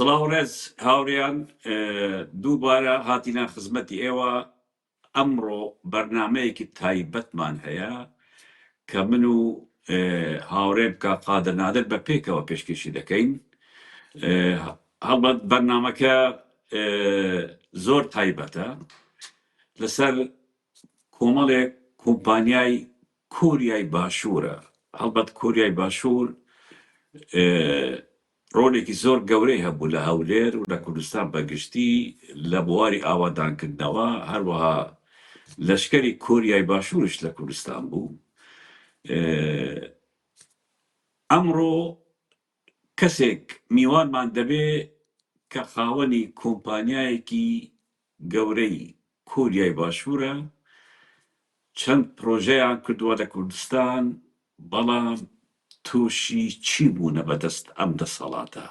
سڵاو ڕێز هاوڕێیان دووبارە هاتینە خزمەتی ئێوە ئەمڕۆ بەرنامەیەکی تایبەتمان هەیە کە من و هاوڕێم کاک قادر نادر بە پێکەوە پێشکێشی دەکەین. هەڵبەت بەرنامەکە زۆر تایبەتە لەسەر کۆمەڵێک کۆمپانیای کۆریای باشوورە. هەڵبەت کۆریای باشوور ڕۆلێکی زۆر گەورەی هەبوو لە هەولێر و لە کوردستان بە گشتی لە بواری ئاوادانکردنەوە، هەروەها لەشکری کۆریای باشوورش لە کوردستان بوو. ئەمڕۆ کەسێک میوانمان دەبێ کە خاوەنی کۆمپانیایەکی گەورەی کۆریای باشوورە، چەند پرۆژەیان کردووە لە کوردستان، بەڵام تووشی چی بوونە بەدەست ئەم دەسەڵاتە؟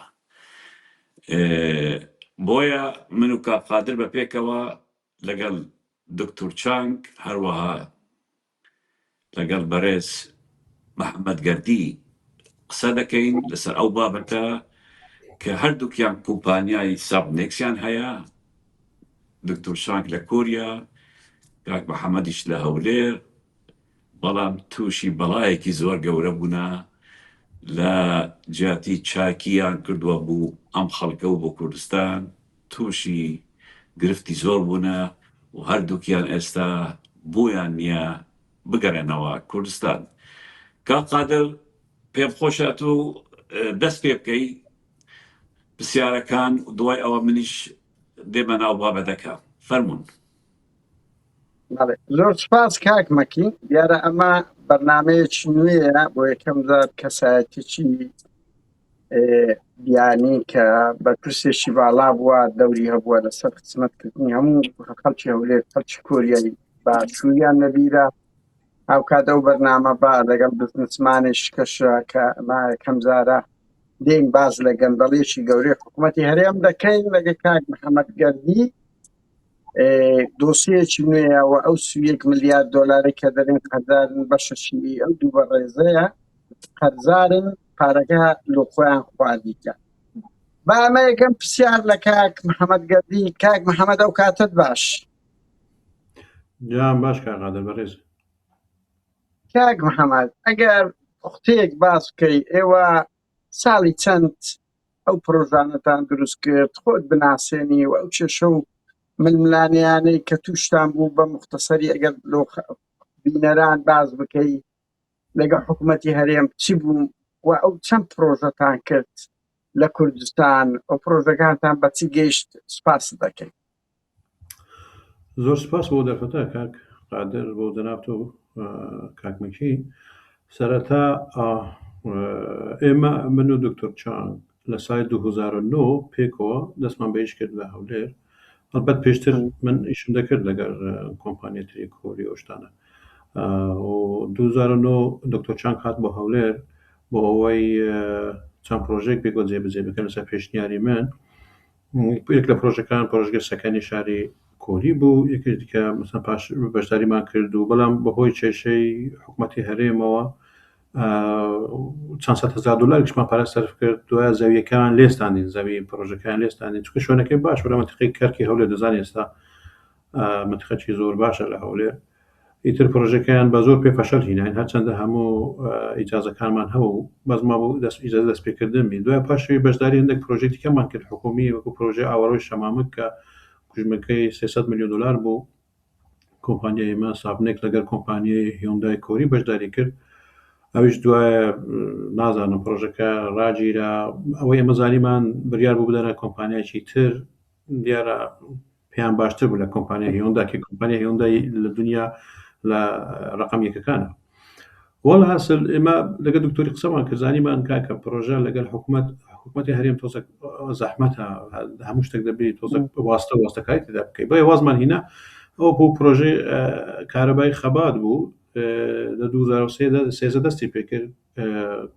بۆیە من و کاک قادر بە پێکەوە لەگەڵ دکتور چانگ هەروەها لەگەڵ بەرێز محەمەد گەردی قسە دەکەین لەسەر ئەو بابەتە کە هەردووکیان کۆمپانیای سابنێکسیان هەیە، دکتور چانگ لە کۆریا، کاک محەمەدیش لە هەولێر، بەڵام تووشی بەڵایەکی زۆر گەورە بوونە لە جیاتی چاکیان کردووە بوو ئەم خەڵکە و بۆ کوردستان تووشی گرفتی زۆر بوونە و هەردووکیان ئێستا بۆیان نییە بگەڕێنەوە کوردستان. کاک قادر پێم خۆشە ئەتوو دەست پێ بکەی پرسیارەکان و دوای ئەوە منیش دێمە ناو بابەتەکە. فەرموون. بەڵێ زۆر سپاس کاک مەکی. دیارە ئەمە بەرنامەیەکی نوێیە بۆ یەکەم جار کەسایەتیی بیانی کە بەرپرسێکی باڵا بووە دەوری هەبووە لەسەر خزمەتکردنی هەموو خەڵکی هەولێر خەڵکی کۆریای باشووریان لەبیرە هاوکات ئەو بەرنامە با لەگەڵ بزنسمانێک کەشە کە ئەمە یەکەم جارە دێین باس لە گەندەڵیەکی گەورەی حکوومەتی هەرێم دەکەین لەگە کاک محەممەد گەردی دۆسیەکی نوێیە و ئەو 31 ملیار دۆلاری کە دەرێن قەرزارن بەشەشی ئەو دوو بەڕێزەیە قەرزارن پارەکە لۆ خۆیان خواردیکە با ئەمە یەکەم پرسیار لە کاک محەممەد گەردی کاک محەممەد ئەو کاتت باش جان باش کاک قادر بەڕێز کاک محەممەد ئەگەر پوختەیەک باس بکەی ئێوە ساڵی چەند ئەو پرۆژانەتان دروست کرد خۆت بناسێنی و ئەو کێشە و ململانێیانەی کە تووشتان بوو بە مختصری ئەگەر لۆ بینەران باس بکەی لەگەڵ حکوومەتی هەرێم چی بوو و ئەو چەند پرۆژەتان کرد لە کوردستان ئەو پرۆژەکانتان بەچی گەیشت سپاس دەکەین. زۆر سپاس بۆ دەرفەتە کاک قادر بۆ جەنابت و کاک مەکی. سەرەتا ئێمە من و دکتۆر چانگ لە ساڵی 2009 پێکەوە دەستمان بە ئیش کرد لە هەولێر. هەڵبەت پێشتر من ئیشم دەکرد لەگەر کۆمپانیای تری کۆری ئەو شتانە. و 2009 دکتۆر چانگ هات بۆ هەولێر بۆ ئەوەی چەند پرۆژەیەک پێکەوە جێبەجێ بکەن لەسەر پێشنیاری من. یەک لە پرۆژەکان پرۆژگە سەکەنی شاری کۆری بوو، یەکێک دیکە مەسەن پاش بەشداریمان کرد و بەڵام بەهۆی کێشەی حکوومەتی هەرێمەوە چەند سەد هەزار دلارێکشمان پارە سەرف کرد دوای زەویەکان لێستاندین زەوی پرۆژەکان لێستاندین چونکە شوێنەکەی باش لە منتیقەی کەرکی هەولێر دەزانین ئێستا منتیقەکی زۆر باشە لە هەولێر ئیتر پرۆژەکەیان بە زۆر پێ فەشەل هیناین هەرچەندە هەموو ئیجازەکانمان هەبوو بەس مابوو دەست ئیجازە دەست پێکردن بین دوای پاشی بەشداری هەندێک پرۆژەی دیکەمان کرد حکومی وەکو پرۆژەی ئاوەڕۆی شەمامک کە کوژمەکەی 300 میلیۆن دلار بوو کۆمپانیای ئێمە سابنێک لەگەر کۆمپانیای هیۆندای کۆری بەشداری کرد ئەویش دوایە نازانم پرۆژەکە ڕاگیرا ئەوەی ئێمە زانیمان بریار بوو بدەنە کۆمپانیایەکی تر دیارە پێیان باشتر بوو لە کۆمپانیای هیۆندا کە کۆمپانیای هیۆندای لە دنیا لە ڕقم یەکەکانە وەڵحاصل ئێمە لەگە دکتۆری قسەمان کرد زانیمان کاکە پرۆژە لەگەل حکوومەت حکوومەتی هەرێم تۆزەک زەحمەتە هەموو شتێک دەبی تۆزەک واستە واستەکاری تێدا بکەی بۆیە وازمان هینا ئەو بۆ پرۆژەی کارەبای خەبات بوو لە 2013 دەستی پێکرد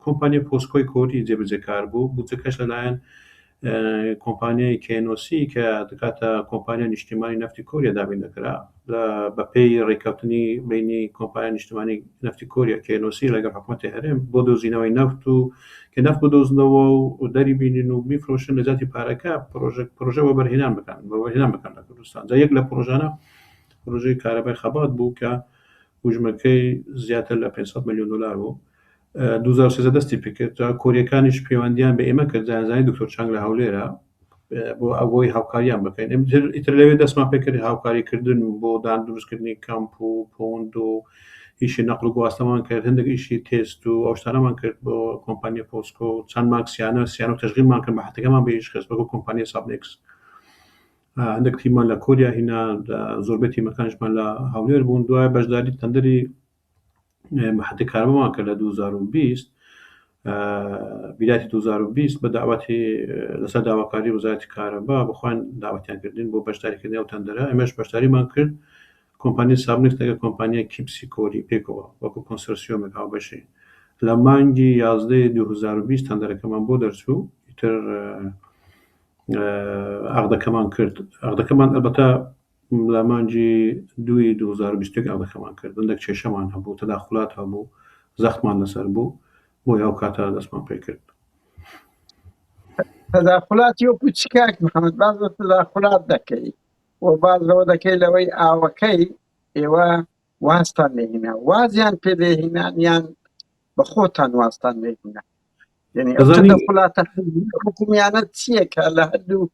کۆمپانیای پۆسکۆی کۆری جێبەجێکار بوو بودجەکەش لەلایەن. کۆمپانیای KNOC کە دەکاتە کۆمپانیای نیشتیمانی نەفتی کۆریا دابین دەکرا بەپێی ڕێککەوتنی بینی کۆمپانیای نیشتمانی نەفتی کۆریا KNOC لەگەڵ حکوومەتی هەرێم بۆ دۆزینەوەی نەفت و کە نەفت بدۆزنەوە و دەری بینین و بیفرۆشن لە جیاتی پارەکە پرۆژە پرۆژە وەبەرهێنان بکەن وەبەرهێنان بکەن لە کوردستان جا یەک لە پرۆژانە پرۆژەی کارەبای خەبات بوو کە وژمەکەی زیاتر لە 500 میلیۆن دلار بوو 2013 دەستی پێکرد جا کۆریەکانیش پەیوەندیان بە ئێمە کرد زانزانی دکتۆر چانگ لە هەولێرە بۆ ئەوەی هاوکاریان بکەین ئیتر لەوێ دەستمان پێکرد هاوکاریکردن و بۆ دان دروستکردنی کەمپ و پۆند و ئیشی نەقل و گواستەمان کرد هەندێک ئیشی تێست و ئەو شتانەمان کرد بۆ کۆمپانیا پۆسکۆ چەند مانگ سیانە سیانە و تەشغیلمان کرد مەحەتەکەمان بە ئیش خست وەکو کۆمپانیا سابنێکس هەندێک تیمان لە کۆریا هینا زۆربەی تیمەکانیشمان لە هەولێر بوون دوای بەشداری تەندەری محەتی کارەبامان کرد لە 2020 بیداتی 2020 بە داوەتی لەسەر داواکاری وەزارەتی کارەبا بخوان داوەتیان کردین بۆ بەشداریکردنی ئەو تەندەرە ئێمەش بەشداریمان کرد کۆمپانیای سابنێکس لەگەڵ کۆمپانیای کیپسی کۆری پێکەوە وەکو کۆنسۆرسیۆمێک هاوبەشی لە مانگی 11 2020 تەندەرەکەمان بۆ دەرچوو ئیتر عەقدەکەمان کرد عەقدەکەمان ئەلبەتە لە مانگی دووی 2021 عەقدەکەمان کرد هەندێک کێشەمان هەبوو تەداخولات هەبوو زەختمان لەسەر بوو بۆیە ئەو کاتە دەستمان پێ کرد. تەداخولاتی وەکو چ کاک محەممەد باس لە تەداخولات دەکەی و باس لەوە دەکەی لەوەی ئاوەکەی ئێوە وازتان لێهینا وازیان پێ لێهینان یان بە خۆتان وازتان لێهینا یعنی ئەو تەدەخولاتە حکومیانە چییە کە لە هەردوو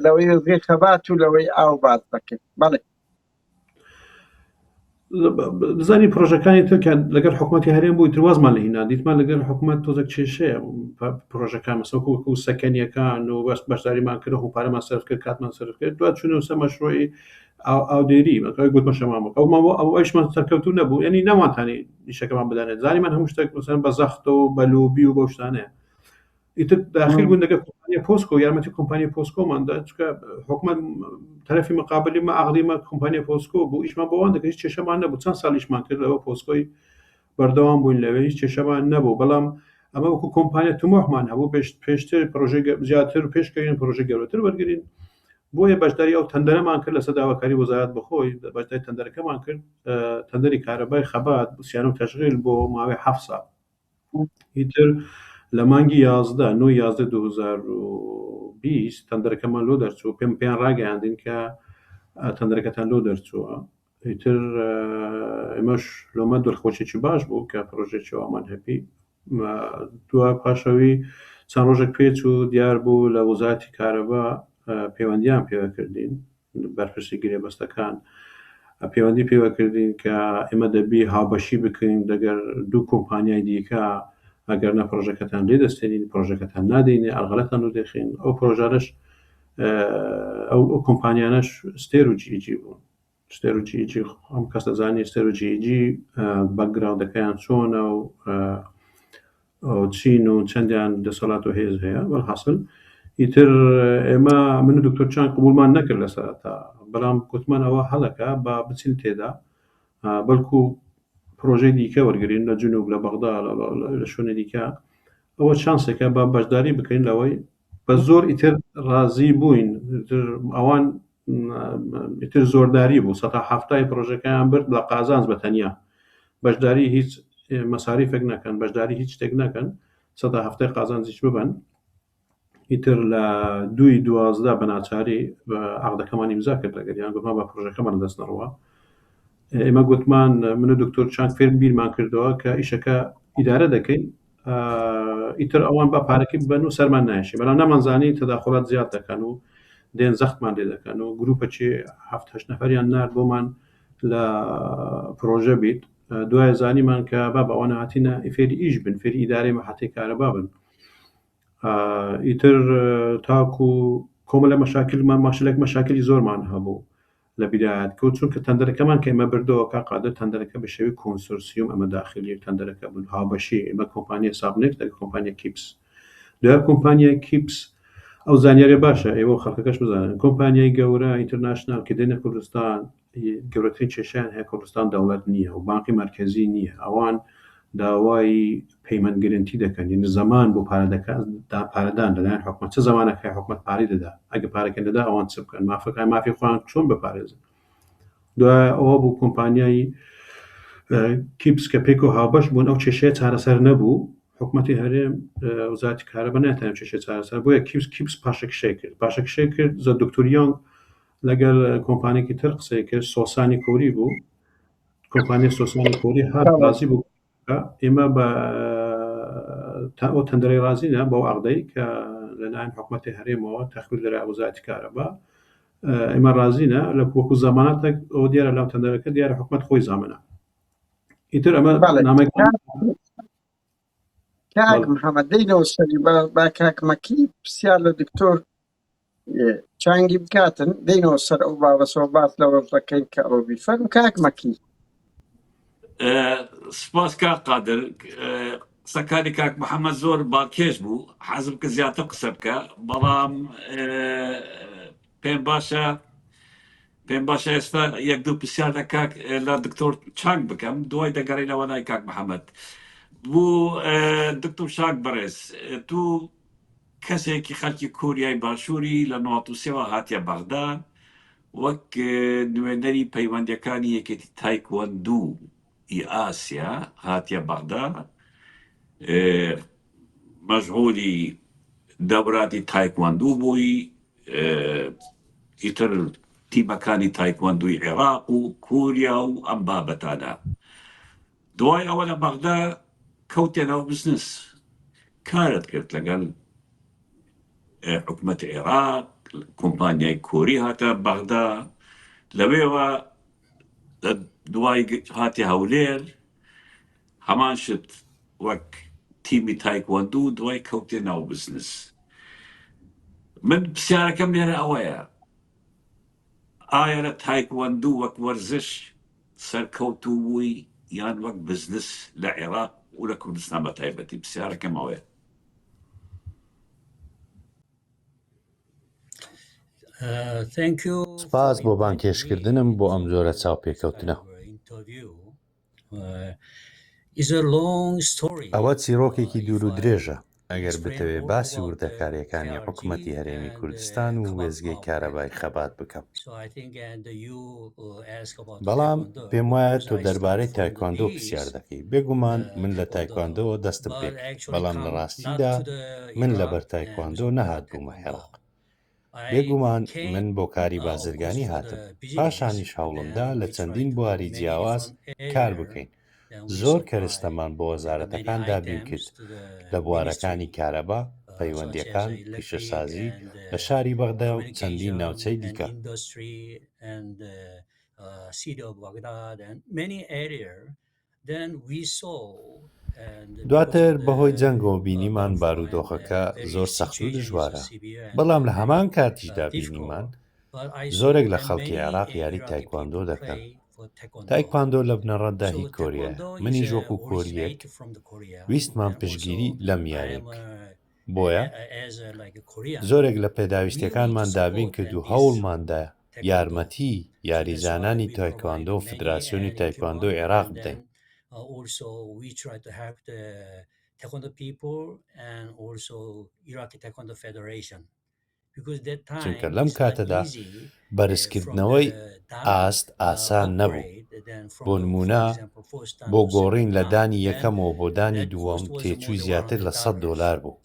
لەوەی وێزگەی خەبات و لەوەی ئاو باس دەکەین بەڵێ بزانی پرۆژەکانی تر کە لەگەڵ حکوومەتی هەرێم بووی تروازمان لە هینا دیتمان لەگەڵ حکوومەت تۆزێک کێشەیە پرۆژەکان مەسەکو وەکو سەکەنیەکان و بەس بەشداریمان کرد و پارەمان سەرف کرد کاتمان سەرف کرد دوا چونە سەر مەشروعی ئاودێری ئەوی گوتمە شەمام ئەومان بۆ ئەو ئەویشمان سەرکەوتوو نەبوو یعنی نەمانتانی ئیشەکەمان بدانێت زانیمان هەموو شتێک مەسەن بە زەختە و بە لۆبی و بەو شتانەیە ئیتر داخل بوون لەگەڵ کۆمپانیا پۆسکۆ یارمەتی کۆمپانیا پۆسکۆمان دا چونکە حکومەت تەرەفی مقابلی مە عەقدی مە کۆمپانیا پۆسکۆ بوو ئیشمان بۆ وان دەکرد هیچ کێشەمان نەبوو چەند ساڵ ئیشمان کرد لەوە پۆسکۆی بەردەوام بووین لەوێ هیچ کێشەمان نەبوو بەڵام ئەمە وەکو کۆمپانیا تموحمان هەبوو پێشتر پرۆژەی زیاتر پێشکەوین پرۆژە گەورەتر وەرگین بۆیە بەشداری ئەو تەندەرەمان کرد لەسەر داواکاری وەزارەت بەخۆی بەشداری تەندەرەکەمان کرد تەندەری کارەبای خەبات سیانە و تەشغیل بۆ ماوەی هەفت ساڵ ئیتر لە مانگی 11 نۆ 11 2020 تەندەرەکەمان لۆ دەرچوو پێم پێیان ڕاگەیاندین کە تەندەرەکەتان لۆ دەرچووە ئیتر ئێمەش لۆمە دڵخۆشێکی باش بوو کە پرۆژێکی وامان هەبی دوا پاشەوی چەند ڕۆژێک پێچ و دیار بوو لە وەزارەتی کارەبا پەیوەندیان پێوە کردین بەرپرسی گرێبەستەکان پەیوەندی پێوە کردین کە ئێمە دەبی هاوبەشی بکەین دەگەر دوو کۆمپانیای دیکە ئەگەر نە پرۆژەکەتان لێ دەستێنین پرۆژەکەتان نادەینێ ئەرغەلەتان لۆ دەخین ئەو پرۆژانەش ئەو کۆمپانیانەش ستێر و جیجی بوون ستێر و جیجی هەم کەس دەزانێت ستێر و جیجی باکگراوندەکەیان چۆنە و چین و چەندیان دەسەڵات و هێز هەیە وەلحاسل ئیتر ئێمە من و دکتۆر چان قبوڵمان نەکرد لە سەرەتا بەڵام گوتمان ئەوە هەڵەکە با بچین تێدا بەڵکو پرۆژەی دیکە وەرگین لە جنوب لە بەغدا لە شوێنی دیکە ئەوە چانسێکە با بەشداری بکەین لەوەی بە زۆر ئیتر ڕازی بووین ئەوان ئیتر زۆرداری بوو سەتا حەفتای پرۆژەکەیان برد لە قازانج بە تەنیا بەشداری هیچ مەساریفێک نەکەن بەشداری هیچ شتێک نەکەن سەدا هەفتای قازانجیش ببن ئیتر لە دووی دوازدە بە ناچاری عقدەکەمان ئیمزا کرد لەگەریان گوتمان بە پرۆژەکەمان دەست نەڕوە ئێمە گوتمان من و دکتۆر چاک فێر بیرمان کردەوە کە ئیشەکە ئیدارە دەکەین ئیتر ئەوان بە پارەکەی ببەن و سەرمان نایشی بەڵام نەمانزانی تەداخلات زیاد دەکەن و دێن زەختمان لێ دەکەن و گروپەکی هەفت هەشت نەفەریان نارد بۆمان لە پرۆژە بیت دوای زانیمان کە بابە ئەوانە هاتینە فێری ئیش بن فێری ئیدارەی مەحەتەی کارەبا بن ئیتر تاکو کۆمەلە مەشاکلمان ماشلێک مەشاکلی زۆرمان هەبوو لە بیدایەت کەوت چونکە تەندەرەکەمان کە ئێمە بردەوە کاک قادر تەندەرەکە بە شێوەی کۆنسۆرسیوم ئەمە داخلی تەندەرەکە بوون هاوبەشی ئێمە کۆمپانیای سابنێکس لەگەڵ کۆمپانیای کیپس دوای کۆمپانیای کیپس ئەو زانیاریە باشە ئێوە و خەڵکەکەش بزانن کۆمپانیای گەورە international کە دێنە کوردستان گەورەترین کێشیان هەیە کوردستان دەوڵەت نییە و بانقی مەرکەزی نییە ئەوان داوای payment guarantee دەکەن یعنی زەمان بۆ پارە دەکات پارەدان لەلایەن حکومەت چ زمانەکەی حکومەت پارەی دەدا ئەگە پارەکە نەدا ئەوان چ بکەن مافەکان مافی خۆیان چۆن بپارێزن دوای ئەوە بوو کۆمپانیای کیپس کە پێکەوە هاوبەش بوون ئەو کێشەیە چارەسەر نەبوو حکوومەتی هەرێم وزارەتی کارەبا ناتوانێت کێشەی چارەسەر بۆیە کیپس کیپس پاشەکشەی کرد پاشەکشەی کرد زە دکتۆر یۆنگ لەگەڵ کۆمپانیکی تر قسەی کرد سۆسانی کۆری بوو کۆمپانیای سۆسانی کۆری هات ڕازی بوو ئێمە بە تا ئەو تەندەرەی ڕازینە بەو عقدەی کە لەلایەن حکوومەتی هەرێمەوە تەخویر دەرا وزارەتی کارەبا ئێمە ڕازینە لە وەکو زەمانەتێک ئەوە دیارە لەو تەندەرەکە دیارە حکومەت خۆی زامنە ئیتر ئەمە نامەی کاک محەممەد دەینەوە سەری با کاک مەکی پرسیار لە دکتۆر چانگی بکاتن دەینەوە سەر ئەو بابەسەوە باس لەوەش دەکەین کە ئەوە بی فەرم کاک مەکی. سپاس کاک قادر قسەکانی کاک محەممەد زۆر باڵکێش بوو حەزم کە زیاتر قسە بکە بەڵام پێم باشە پێم باشە ئێستا یەک دوو پرسیار لە کاک لە دکتۆر چانگ بکەم دوای دەگەڕینەوە لای کاک محەممەد بوو دکتۆر چانگ بەڕێز تو کەسێکی خەلکی کۆریای باشووری لە 93ەوە هاتیە بەغدا وەک نوێنەری پەیوەندیەکانی یەکێتی تایکوەندو ی ئاسیا هاتیە بەغدا مەشغولی دەوراتی تایکواندو بووی ئیتر تیمەکانی تایکواندوی عێراق و کوریا و ئەم بابەتانە دوای ئەوە لە بەغدا کەوتە ناو بزنس کارت کرد لەگەڵ حکومەت عێراق کۆمپانیای کۆری هاتە بەغدا لەوێوە دوای هاتی هەولێر هەمان شت وەک تیمی تایکواندو دوای کەوتێ ناو بزنس من پرسیارەکەم لێرە ئەوەیە ئایا لە تایکواندو وەک وەرزش سەرکەوتوو بووی یان وەک بزنس لە عێراق و لە کوردستان بە تایبەتی پرسیارەکەم ئەوەیە. سوپاس بۆ بانگهێشتکردنم بۆ ئەم جۆرە چاوپێکەوتنە. ئەوە چیڕۆکێکی دوور و درێژە، ئەگەر بتەوێ باسی وردەکارییەکانی حکومەتی هەرێمی کوردستان و وێستگەی کارەبای خەبات بکەم. بەڵام پێموایە تۆ دەربارەی تایکواندۆ پرسیار دەکەی. بێگومان من لە تایکواندۆوە دەستم پێکرد، بەڵام لە ڕاستیدا من لەبەر تایکواندۆ نەهاتبوومە عێراق. بێگومان من بۆ کاری بازرگانی هاتم، پاشانیش هەوڵمدا لە چەندین بواری جیاواز کار بکەین، زۆر کەرستەمان بۆ وەزارەتەکان دابین کرد لە بوارەکانی کارەبا، پەیوەندییەکان، پیشەسازی لە شاری بەغدا و چەندین ناوچەی دیکە. دواتر بەهۆی جەنگەوە بینیمان بارودۆخەکە زۆر سەخت و دژوارە، بەڵام لە هەمان کاتیشدا بینیمان زۆرێک لە خەڵکی عێراق یاری تایکواندۆ دەکەن. تایکواندۆ لە بنەڕەتدا هی کۆریایە، منیش وەکو کۆرییەک ویستمان پشتگیری لەم یارییە بکەین. بۆیە زۆرێک لە پێداویستییەکانمان دابین کرد و هەوڵماندا یارمەتی یاریزانانی تایکواندۆ و فیدراسیۆنی تایکواندۆی عێراق بدەین. چونکە لەم کاتەدا بەرزکردنەوەی ئاست ئاسان نەبوو، بۆ نموونە بۆ گۆڕین لە دانی یەکەمەوە بۆ دانی دووەم تێچووی زیاتر لە 100 دۆلار بوو.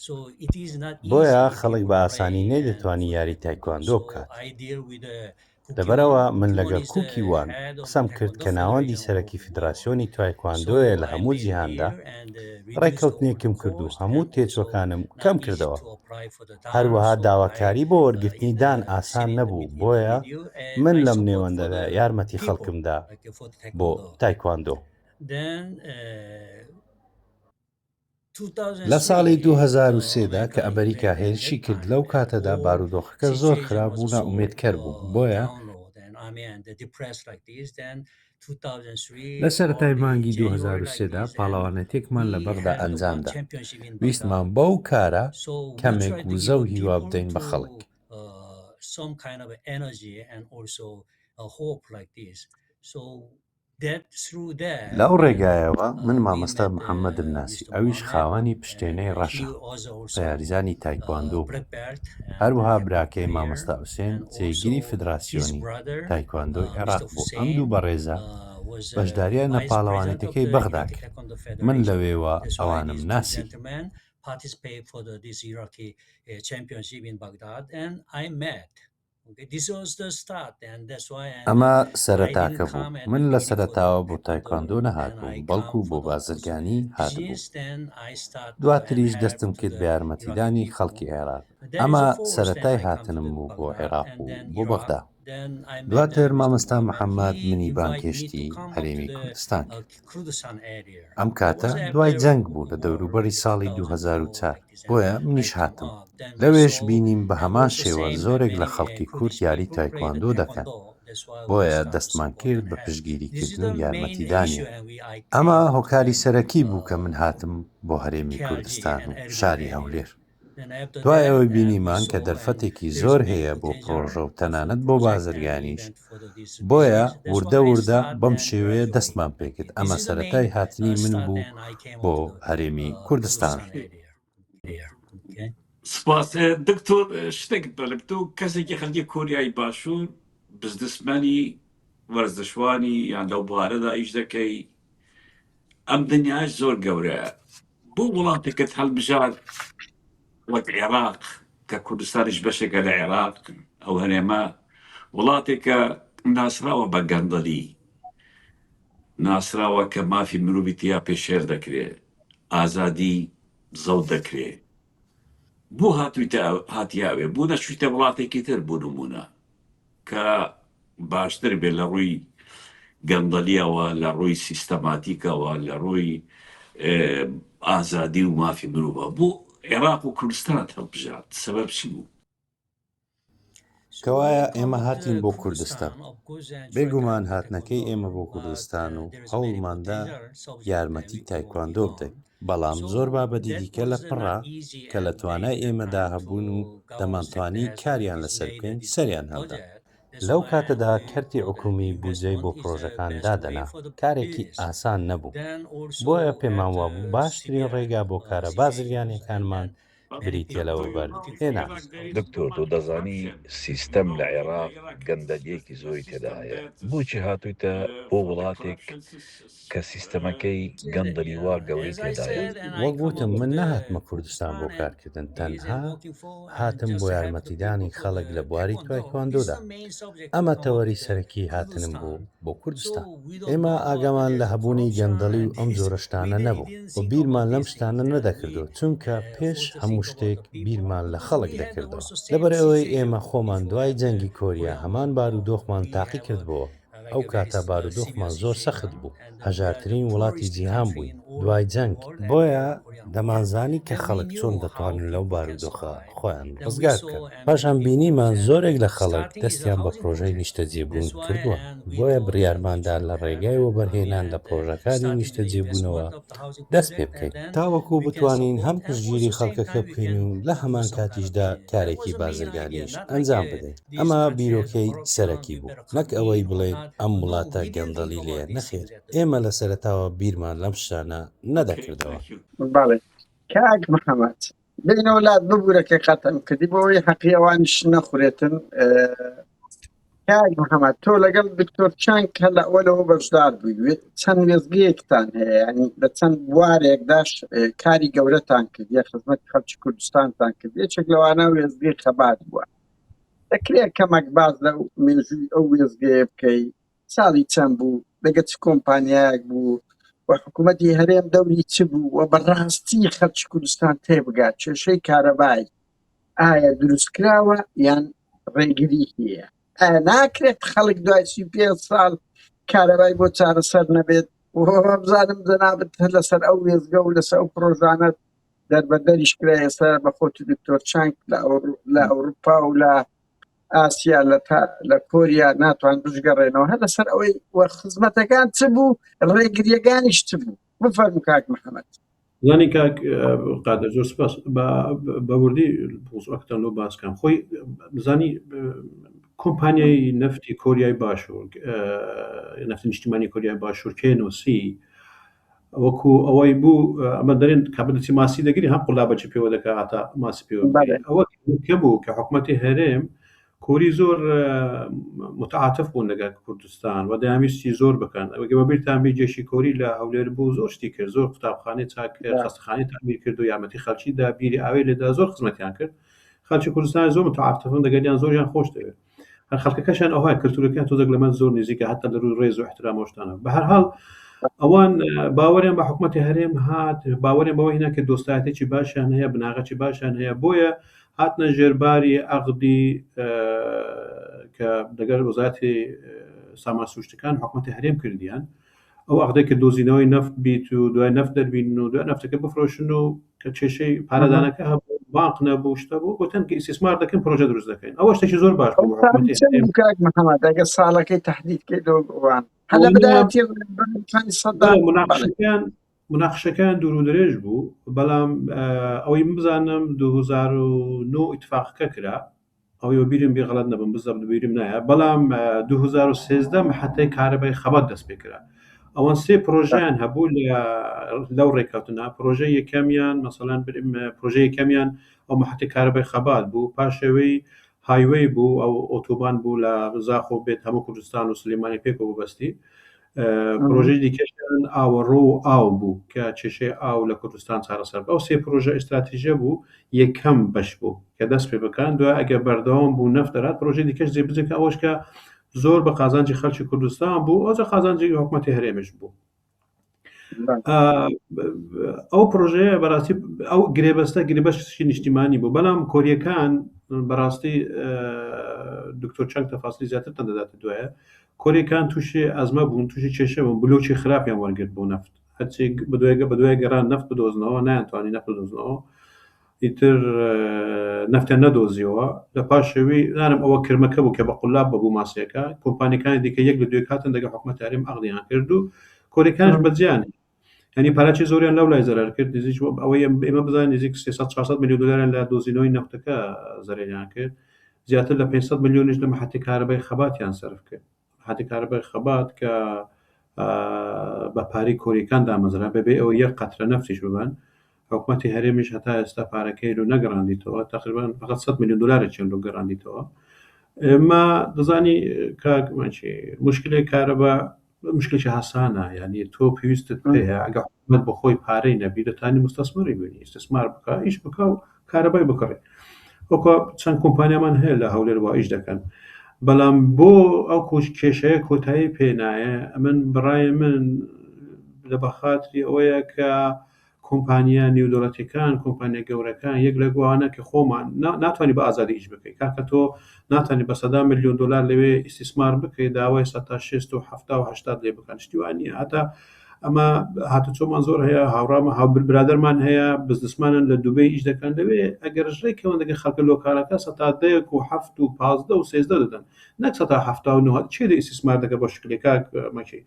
بۆیە خەڵک بە ئاسانی نەیدەتوانی یاری تایکواندۆ بکات. لەبەرئەوە من لەگەڵ کوکی وان قسەم کرد کە ناوەندی سەرەکی فیدراسیۆنی تایکواندۆیە لە هەموو جیهاندا، ڕێککەوتنێکم کرد و هەموو تێچووەکانم کەم کردەوە. هەروەها داواکاری بۆ وەرگرتنی دان ئاسان نەبوو، بۆیە من لەم نێوەندەدا یارمەتی خەڵکم دا بۆ تایکواندۆ. لە ساڵی 2003 دا کە ئەمریکا هێرشی کرد لەو کاتەدا بارودۆخەکە زۆر خراپ و نائومێدکەر بوو، بۆیە لە سەرەتای مانگی 2003 دا پاڵەوانێتیەکمان لە بەغدا ئەنجامدا، ویستمان بەو کارە کەمێک وزە و هیوا بدەین بە خەڵک. لەو ڕێگایەوە من مامۆستا محەممەدم ناسی، ئەویش خاوەنی پشتێنەی ڕەشە، بە یاریزانی تایکواندۆ بوو، هەروەها براکەی مامۆستا حوسێن جێگری فیدراسیۆنی تایکواندۆی عێراق بوو، ئەم دوو بەڕێزە بەشدارییان لە پاڵەوانێتیەکەی بەغدا کرد، من لەوێوە ئەوانم ناسی. ئەمە سەرەتاکە بوو، من لە سەرەتاوە بۆ تایکواندۆ نەهاتبووم، بەڵکو بۆ بازرگانی هاتبووم. دواتریش دەستم کرد بە یارمەتیدانی خەڵکی عێراق. ئەمە سەرەتای هاتنم بوو بۆ عێراق و بۆ بەغدا. دواتر مامۆستا محەممەد منی بانگهێشتی هەرێمی کوردستان کرد. ئەم کاتە دوای جەنگ بوو لە دەوروبەری ساڵی 2004، بۆیە منیش هاتم. لەوێش بینیم بە هەمان شێوە زۆرێک لە خەڵکی کورد یاری تایکواندۆ دەکەن، بۆیە دەستمان کرد بە پشتگیریکردن و یارمەتیدانیان. ئەمە هۆکاری سەرەکی بوو کە من هاتم بۆ هەرێمی کوردستان و شاری هەولێر. دوای ئەوەی بینیمان کە دەرفەتێکی زۆر هەیە بۆ پڕۆژە و تەنانەت بۆ بازرگانیش، بۆیە وردە وردە بەم شێوەیە دەستمان پێکرد، ئەمە سەرەتای هاتنی من بوو بۆ هەرێمی کوردستان. سپاس دکتۆر شتێکت بڵێم تۆ کەسێکی خەلکی کۆریای باشوور بزنسمانی وەرزشوانی یان لەو بوارەدا ئیش دەکەی ئەم دنیاش زۆر گەورەیە بۆ وڵاتێکت هەڵبژارد وەک عێراق کە کوردستانیش بەشێکە لە عێراق ئەو هەرێمە وڵاتێکە ناسراوە بە گەندەلی ناسراوە کە مافی مرۆڤی تیا پێشێل دەکرێ ئازادی زەوت دەکرێ بۆ هاتوویتە هاتیە ئەوێ بۆ نەچوویتە وڵاتێکی تر بۆ نمونە کە باشتر بێت لە ڕووی گەندەلیەوە لە ڕووی سیستەماتیکەوە لە ڕووی ئازادی و مافی مرۆڤە بۆ عێراق و کوردستانت هەڵبژارد سەبەب چی بوو؟ کەوایە ئێمە هاتین بۆ کوردستان. بێگومان هاتنەکەی ئێمە بۆ کوردستان و هەوڵماندا یارمەتی تایکواندۆ بدەین، بەڵام زۆر بابەتی دیکە لە پڕا کە لە توانای ئێمەدا هەبوون و دەمانتوانی کاریان لەسەر بکەین سەریان هەڵدا. لەو کاتەدا کەرتی حکومی بودجەی بۆ پڕۆژەکان دادەنا، کارێکی ئاسان نەبوو، بۆیە پێمانوابوو باشترین ڕێگا بۆ کارە بازرگانییەکانمان بریتیە لە وەبەرهێنان. دکتۆر تۆ دەزانی سیستەم لە عێراق گەندەلیەکی زۆری تێدا هەیە بۆچی هاتویتە بۆ وڵاتێک کە سیستەمەکەی گەندەلی وا گەورەی تێدایە؟ وەک وتم من نەهاتمە کوردستان بۆ کارکردن تەنها هاتم بۆ یارمەتیدانی خەڵک لە بواری تایکواندۆدا ئەمە تەوەری سەرەکی هاتنم بوو بۆ کوردستان. ئێمە ئاگامان لە هەبوونی گەندەڵی و ئەم جۆرە شتانە نەبوو و بیرمان لەم شتانە نەدەکردەوە، چونکە پێش هەموو شتێک بیرمان لە خەڵک دەکردەوە. لەبەرئەوەی ئێمە خۆمان دوای جەنگی کۆریا هەمان بارودۆخمان تاقیکردبۆوە، ئەو کاتە بارودۆخمان زۆر سەخت بوو، هەژارترین وڵاتی جیهان بووین دوای جەنگ، بۆیە دەمانزانی کە خەڵک چۆن دەتوانن لەو بارودۆخە خۆیان ڕزگار بکەن. پاشان بینیمان زۆرێک لە خەڵک دەستیان بە پرۆژەی نیشتەجێبوون کردووە، بۆیە بڕیارماندا لە ڕێگای وەبەرهێنان لە پرۆژەکانی نیشتەجێبوونەوە دەست پێ بکەین، تاوەکو بتوانین هەم پشتگیری خەڵکەکە بکەین و لە هەمان کاتیشدا کارێکی بازرگانیش ئەنجام بدەین. ئەمە بیرۆکەی سەرەکی بوو، نەک ئەوەی بڵێین ئەم وڵاتە گەندەڵی لێیە، نەخێر، ئێمە لە سەرەتاوە بیرمان لەم شتانە نەدەکردەوە. بەڵێ کاک محەمەد بێنەوە لات ببوورە کە قەتم کردی بۆ ئەوەی حەقی ئەوانیش نەخورێتن کاک محەممەد تۆ لەگەڵ دکتۆر چانگ کە لە ئەوەلەوە بەشدار بووی چەند وێزگەیەکتان هەیە ینی لە چەند بوارێکداش کاری گەورەتان کردیە خزمەت خەڵکی کوردستانتان کرد یەکێک لەوانە وێزگەی خەبات بووە دەکرێت کەمەک باز لە مێژووی ئەو وێزگەیە بکەی ساڵی چەند بوو لەگە چ کۆمپانیایەک بوو و حکوومەتی هەرێم دەوری چ بوو و بەڕاستی خەڵکی کوردستان تێبگات کێشەی کارەبای ئایا دروستکراوە یان ڕێگری هەیە ئایا ناکرێت خەڵک دوای 35 ساڵ کارەبای بۆ چارەسەر نەبێت بزانم جەنابت هەر لەسەر ئەو وێزگە و لەسەر ئەو پرۆژانە دەربەدەریش کرا ئێستا بە خۆت و دکتۆر چانک لە ئەوروپا و لە ئاسیا لە لە کۆریا ناتوان بشگەڕێنەوە هەر لەسەر ئەوەی وە خزمەتەکان چ بوو ڕێگریەکانیش چ بوو بفەرموو کاک محەممەد زانی کاک قادر زۆر سپاس بە وردی موضوعەکەتان لۆ باس کەم خۆی زانی. کۆمپانیای نەفتی کۆریای باشوور، نەفتی نیشتیمانی کۆریای باشوور KNOC وەکو ئەوەی بوو ئەمە دەرێن کابدەچی ماسی دەگری هەم قولابەکی پێوە دەکا هەتا ماسی پێوە ئەوە کە بوو کە حکوومەتی هەرێم کۆری زۆر متعاتف بوون لەگەڵ کوردستان و دەیانویستی زۆر بکەن ئەوەگە بە بیرتان بی جێشی کۆری لە هەولێر بوو زۆر شتی کرد زۆر قوتابخانەی چاک کرد خەستەخانەی تەعمیر کرد و یارمەتی خەڵکی دا بیری ئاوی لێدا زۆر خزمەتیان کرد خەڵکی کوردستان زۆر متعاتفن دەگەلیان زۆریان خۆش دەوێت هەر خەڵکەکەشیان ئەوها کللتورەکەیان تۆزێک لەمە زۆر نزیکە هەتا لە رووی ڕێز و احترام و شتانە بە هەر حاڵ ئەوان باوەریان بە حکوومەتی هەرێم هات باوەریان بەوە هینا کە دۆستایەتێکی باشیان هەیە بناغەکی باشیان هەیە بۆیە هاتنە ژێرباری عەقدی کە لەگەر وەزارەتی سامان سروشتەکان حکوومەتی هەرێم کردیان ئەو عەقدەی کە دۆزینەوەی نەفت بیت و دوای نەفت دەربین و دوای نەفتەکە بفرۆشن و کە کێشەی پارەدانەکە هەبوو بانق نەبوو شتە بوو گوتن کە ئیسیسمار دەکەن پرۆژە دروست دەکەین ئەوە شتێکی زۆر باش بوو حکوومەتی هەرێم کاک محەممەد ئەگەر ساڵەکەی تهدید کەی لۆ وان هەر لە بدایەتی سەدام مناقشەکان مناقشەکان دوور و درێژ بوو بەڵام ئەوەی من بزانم 2009 ئیتفاقەکە کرا ئەوەی وەبیرم بێ غەڵەت نەبم بزەبت بیرم نایە بەڵام 2013 محەتەی کارەبای خەبات دەست پێ کرا ئەوان سێ پرۆژیان هەبوو لە لەو ڕێککەوتنە پرۆژە یەکەمیان مەسەلەن پرۆژە یەکەمیان ئەو محەتەی کارەبای خەبات بوو پاشەوەی highway بوو ئەو ئۆتۆبان بوو لە زاخۆ بێت هەموو کوردستان و سلێمانی پێکەوە ببەستی پرۆژەی دیکەشیان ئاوەڕۆ و ئاو بوو کە کێشەی ئاو لە کوردستان چارەسەر بوو. ئەو سێ پرۆژە ئیستراتیژە بوو یەکەم بەش بوو کە دەست پێ بکەن دوای ئەگەر بەردەوام بوو نەفت دەرات پرۆژەی دیکەش جێبەجێ کە ئەوەش کە زۆر بە قازانجی خەڵکی کوردستان بوو ئەوجا قازانجی حکوومەتی هەرێمیش بوو. ئەو پرۆژەیە بەڕاستی ئەو گرێبەستە گرێبەستێکی نیشتیمانی بوو بەڵام کۆریەکان بەڕاستی دکتۆر چەند تەفاسلی زیاترتان دەدات دوایە کۆریەکان تووشی ئەزمە بوون تووشی کێشە بوون بلۆکی خراپیان وەرگرت بۆ نەفت هەرچی بەدوای بەدوای گەڕان نەفت بدۆزنەوە نایانتوانی نەفت بدۆزنەوە ئیتر نەفتیان نەدۆزیەوە لە پاشەوی نانم ئەوە کرمەکە بوو کە بە قولاب بەبوو ماسیەکە کۆمپانیەکانی دیکە یەک لە دوێک هاتن دەگە حکومەت هەرێم عەقدیان کرد و کۆریەکانش بەجیان یعنی پارەی زۆریان لەو لای زەرەر کرد نزیک ئەوەی ئێمە بزانین نزیک 300 400 میلیۆن دلاریان لە دۆزینەوەی نەفتەکە زەرەریان کرد زیاتر لە 500 میلیۆنیش لە محەتی کارەبای خەباتیان سەرف کرد محەتی کارەبای خەبات کە بە پارەی کۆریەکان دامەزرا بەبێ ئەوە یەک قەترە نەفتیش ببەن حکومەتی هەرێمیش هەتا ئێستا پارەکەی لۆ نەگەڕاندیتەوە تقریبا فقط 100 میلیۆن دلارێکیان لۆ گەڕاندیتەوە ئێمە دەزانی کاک مەچی مشکلێک کارەبا مشکلێکی هاسانە یعنی تۆ پێویستت پێیە ئەگە حکومەت بەخۆی پارەی نەبی دەتانی مستەسمەری بینی ئیستثمار بکە ئیش بکە و کارەبای بکڕێ وەکو چەند کۆمپانیامان هەیە لە هەولێر وا ئیش دەکەن بەڵام بۆ ئەو کۆش کێشەیە کۆتایی پێنایە ئەمن بڕای من لە بەخاتری ئەوەیە کە کۆمپانیا نێودەوڵەتیەکان، کۆمپانیا گەورەکان یەک لە گوانە کە خۆمان ناتوانانی بە ئازادی ئیش بکەی کاکە تۆ ناتوانانی بە سەدا میلیۆن دلار لەوێ ئیسیسمار بکەی داوای سە تا شێست و حەفتا و هەشتا لێ بکەن شتی وا نییە هەتا ئەمە هاتوچۆمان زۆر هەیە هاوڕامە هاو برادەرمان هەیە بزنسمانن لە دوبەی ئیش دەکەن لەوێ ئەگەر ڕێکەوەن دەگە خەڵکە local ەکە سە تا دەیەک و حەفت و 15 و 13 دەدەن نەک سە تا حەفتا و نۆ چێ لە ئیسیسمار دەکە بۆ شکلێکا مەچی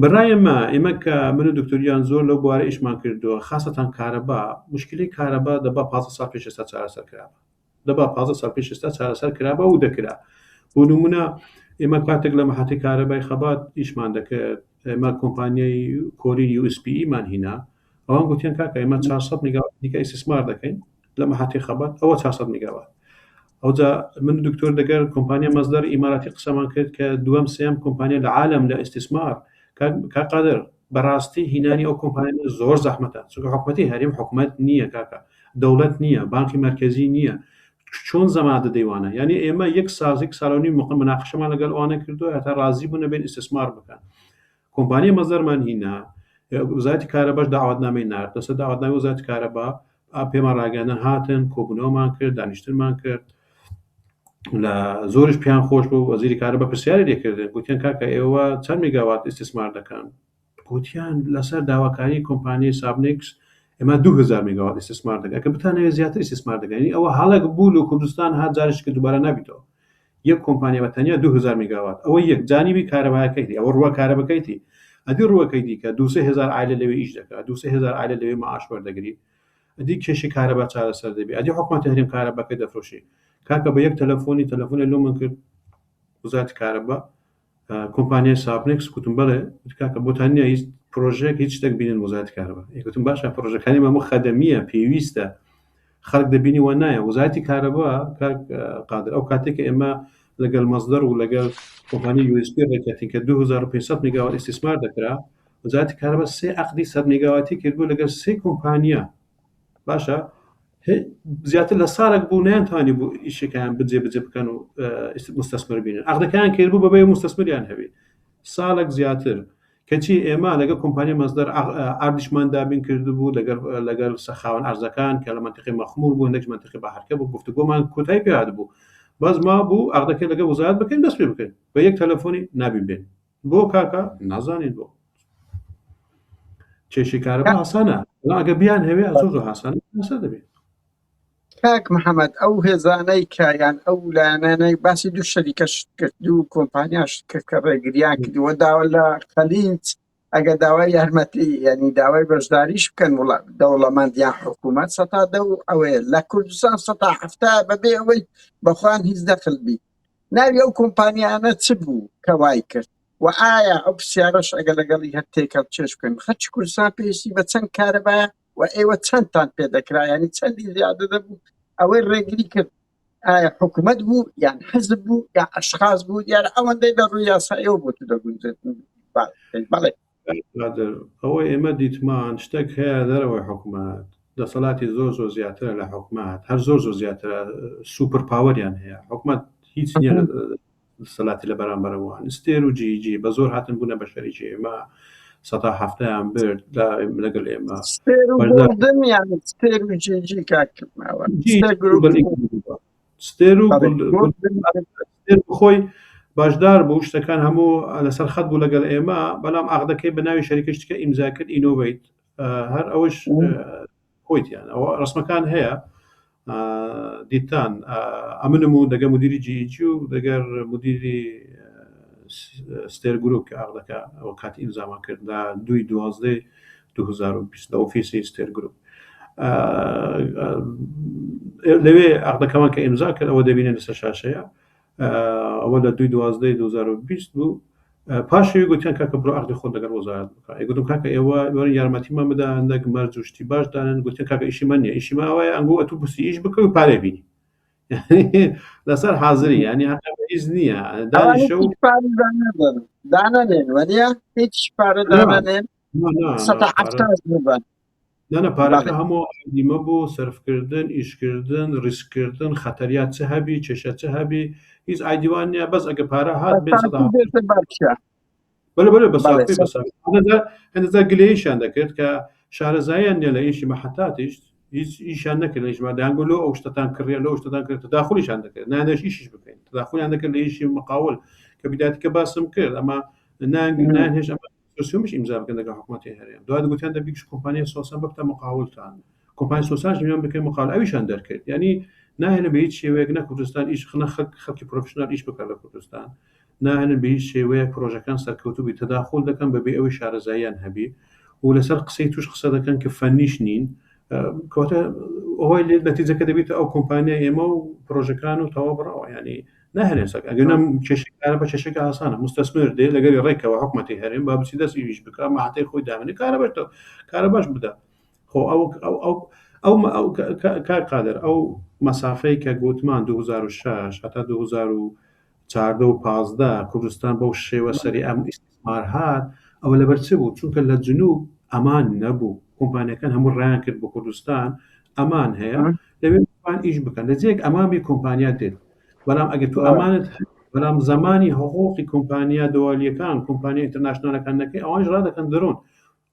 بەڕای ئێمە، ئێمە کە من و دکتۆر گیان زۆر لەو بوارە ئیشمان کردووە، خاسەتەن کارەبا، موشکیلەی کارەبا دەبا 15 ساڵ پێش ئێستا چارەسەر کرابا. دەبا 15 ساڵ پێش ئێستا چارەسەر کرابا و دەکرا. بۆ نمونە ئێمە کاتێک لە مەحەتی کارەبای خەبات ئیشمان دەکرد، ئێمە کۆمپانیای کۆری USPE مان هینا، ئەوان گوتیان کاکە ئێمە 400 میگاوات دیکە ئیستثمار دەکەین لە مەحەتی خەبات، ئەوە 400 میگاوات. ئەوجا من دکتۆر دەگەر کۆمپانیا مەزدەر ئیماراتی قسەمان کرد کە دووەم سێم کۆمپانیا لە عالم لە ئیستثمار کاک قادر بەڕاستی هینانی ئەو کۆمپانیا زۆر زەحمەتە چونکە حکومەتی هەرێم حکومەت نییە کاکە دەوڵەت نییە بانکی مەرکەزی نییە چۆن زەمان دەدەیوانە یعنی ئێمە یەک ساز یەک ساڵ و نیم مقە مناقشەمان لەگەڵ ئەوانە کردووە هەتا ڕازی بوون بێن ئیستثمار بکەن کۆمپانیای مەزدەرمان هینا وزارەتی کارەباش داواتنامەی نارد لەسەر داواتنامەی وزارەتی کارەبا پێمان ڕاگەیاندن هاتن کۆبوونەوەمان کرد دانیشتنمان کرد لە زۆریش پێیان خۆش بوو وەزیری کارەبا پرسیاری لێکردن گوتیان کاکە ئێوە چەند میگاوات ئیستثمار دەکەن گوتیان لەسەر داواکاری کۆمپانیای سابنێکس ئێمە 2000 میگاوات ئیستثمار دەکەن کە بتانەوێت زیاتر ئیستثمار دەکەن یعنی ئەوە هەڵێک بوو لە کوردستان هات جارێکی کە دووبارە نابیتەوە یەک کۆمپانیا بە تەنیا 2000 میگاوات ئەوە یەک جانیبی کارەبایەکەیتی ئەوە ڕووە کارەبەکەیتی ئەدی ڕووەکەی دیکە دوو سێ هەزار عایلە لەوێ ئیش دەکات دوو سێ هەزار عایلە لەوێ معاش وەردەگری ئەدی کێشەی کارەبا چارەسەر دەبی ئەدی حکومەتی هەرێم کارەباکەی دەفرۆشی کاکە بە یەک تەلەفۆنی تەلەفۆنی لۆ من کرد. وزارەتی کارەبا کۆمپانیای ساپنێکس گوتم بەڵێ کاکە بۆتان نییە هیچ پرۆژەیەک هیچ شتێک بینن وزارەتی کارەبا گوتم باشە پرۆژەکانی مەمە خەدەمیە پێویستە خەڵک دەبینی وە نایە وزارەتی کارەبا کاک قادر ئەو کاتێک کە ئێمە لەگەڵ مەزدەر و لەگەڵ کۆمپانی USP ڕێککەتین کە 2500 میگاوات ئیستیسمار دەکرا وزارەتی کارەبا سێ عەقدی 100 میگاواتی کردبوو لەگەڵ سێ کۆمپانیا باشە زیاتر لە ساڵێک بوو نەیانتوانی بوو ئیشەکەیان بجێ بجێ بکەن و مستەسمر بینن عەقدەکەیان کردبوو بەبێ مستەسمریان هەبێ ساڵێک زیاتر کەچی ئێمە لەگەڵ کۆمپانیای مەسدەر ئاردیشمان دابین کردبوو لەگەڵ لەگەڵ خاوەن ئەرزەکان کە لە مەنتیقەی مەخمور بوو هەندێک مەنتیقەی بەحرکە بوو گفتوگۆمان کۆتایی پێ هاتبوو بەس مابوو عەقدەکەی لەگەڵ وەزارەت بکەین دەست پێ بکەین بە یەک تەلەفۆنی نابین بێن بۆ کاکە نازانین بۆ کێشەی کارەبا ئاسانە بەڵام ئەگەر بیان هەوێ زۆر زۆر ئاسانە ئاسان دەبێت کاک محەممەد ئەو هێزانەی کە یان ئەو لایەنانەی باسی دوو شەریکەش کرد دوو کۆمپانیاش کرد کە ڕێگریان کردووە داوا لە خەلیج ئەگەر داوای یارمەتی یعنی داوای بەشداریش بکەن وڵا دەوڵەمەند یان حکوومەت سەتا دە و ئەوەیە لە کوردستان سەتا حەفتا بەبێ ئەوەی بەخۆیان هیچ دەخل بی ناوی ئەو کۆمپانیانە چ بوو کە وای کرد و ئایا ئەو پرسیارەش ئەگەر لەگەڵی هەر تێکەڵ چێش بکەن خەرکی کوردستان پێویستی بە چەند کارەبایە و ئێوە چەندتان پێ دەکرا ینی چەندی زیادە دەبوو ئەوەی ڕێگری کرد ئایا حکوومەت بوو یان حزب بوو یا ئەشخاص بوو دیارە ئەوەندەی لە ڕووی یاساییەوە بۆ تو دەگونجێت بەڵێ قادر ئەوە ئێمە دیتمان شتێک هەیە دەرەوەی حکومەت دەسەڵاتی زۆر زۆر زیاترە لە حکومەت هەر زۆر زۆر زیاترە super power یان هەیە حکومەت هیچ نییە دەسەلاتی لە بەرامبەرەوە ستێر و جیجی بە زۆر هاتن بوونە بە شەریکی ئێمە سەتا هەفتەیان برد لەگەڵ ئێمە ستێر و خۆی بەشدار بوو شتەکان هەموو لەسەر خەت بوو لەگەڵ ئێمە بەڵام عقدەکەی بە ناوی شەریکە شتکە ئیمزا کرد ئینۆڤیت هەر ئەوش خۆیتیان ئەوە ڕسمەکان هەیە دیتان ئەمنم و دەگە مدیری جیجی و دەگەر مدیری ستێر گروپ کە عقدەکە ئەو کاتی ئیمزامان کرد لە دوی دوازدەی 2020 لە ئۆفیسی ستێر گروپ لەوێ عقدەکەمان کە ئیمزا کرد ئەوە دەبینن لەسەر شاشەیە ئەوە لە دوی دوازدەی 2020 بوو پاشەوی گوتیان کاکە بڕۆ عقدی خۆت لەگەڵ وەزارەت بکە ئەی گوتم کاکە ئێوە وەرن یارمەتیمان بدە هەندێک مەرج و شتی باش دانن گوتیان کاکە ئیشی من نییە ئیشی من ئەوەیە ئەنگۆ ئەتوو بسی ئیش بکە و پارەی بینی لەسەر حاضری ینی هیچ نییە دانیشە و دانەنێن وەنیە هیچ پارە دانەنێن سەتا حەفتا ببەن. نا نا پارەکە هەموو ئەدیمە بۆ سەرفکردن ئیشکردن ریسککردن خەتەریات چ هەبی کێشە چ هەبی هیچ ئایدیوان نییە بەس ئەگە پارە هات بێ بەلێ بەلێ بەسافی بەسافی هەندێک گلەییشیان دەکرد کە شارەزاییان نییە لە ئیشی مەحەتاتیش هیچ ئیشیان نەکرد لە ئیشما دەیانگوت لۆ ئەو شتەتان کڕیە لۆ ئەو شتەتان کرد تەداخلیشان دەکرد نانێش ئیشیش بکەین تەداخلیان دەکرد لە ئیشی مقاول کە بدایەتی کە باسم کرد ئەمە نان نان هێش ئەمە سۆسیۆمیش ئیمزا بکەن لەگەڵ حکوومەتی هەرێم دوای گوتیان دەبی گشت کۆمپانیای سۆسان ببتە مقاولتان کۆمپانیای سۆسانش میان بکەن مقاول ئەویشان دەرکرد یعنی ناهێنن بە هیچ شێوەیەک نە کوردستان ئیش نە خەڵک خەڵکی professional ئیش بکات لە کوردستان ناهێنن بە هیچ شێوەیەک پرۆژەکان سەرکەوتوو بی تەداخول دەکەن بەبێ ئەوەی شارەزاییان هەبی و لەسەر قسەی توش قسە دەکەن کە فەنیش نین کەواتە ئەوەی لێ نەتیجەکە دەبێتە ئەو کۆمپانیا ئێمە و پرۆژەکان و تەواو بڕاوە ینی ناهێنێ سەک ئەگەر نە کێشەی کارە بە کێشەکە ئاسانە مستەسمر دێ لەگەری ڕێکەوە حکومەتی هەرێم با بچی دەست ئیش بکە مەحتەی خۆی دامنێ کارە بەش کارە باش بدە خۆ ئەو ئەو ئەو ئەو ئەو کاک قادر ئەو مەسافەی کە گوتمان 2006 هەتا 2014 و 15 کوردستان بەو شێوە سەری ئەم ئیستیسمار هات ئەوە لەبەر چ بوو چونکە لە جنوب ئەمان نەبوو کۆمپانیەکان هەموو ڕایان کرد بۆ کوردستان ئەمان هەیە لەوێ ئیش بکەن لە جێک ئەمامی کۆمپانیا دێت بەڵام ئەگەر تو ئەمانت بەڵام زمانی حقوقی کۆمپانیا دوالیەکان کۆمپانیا international ەکان نەکەی ئەوانش ڕادەکەن دەرۆن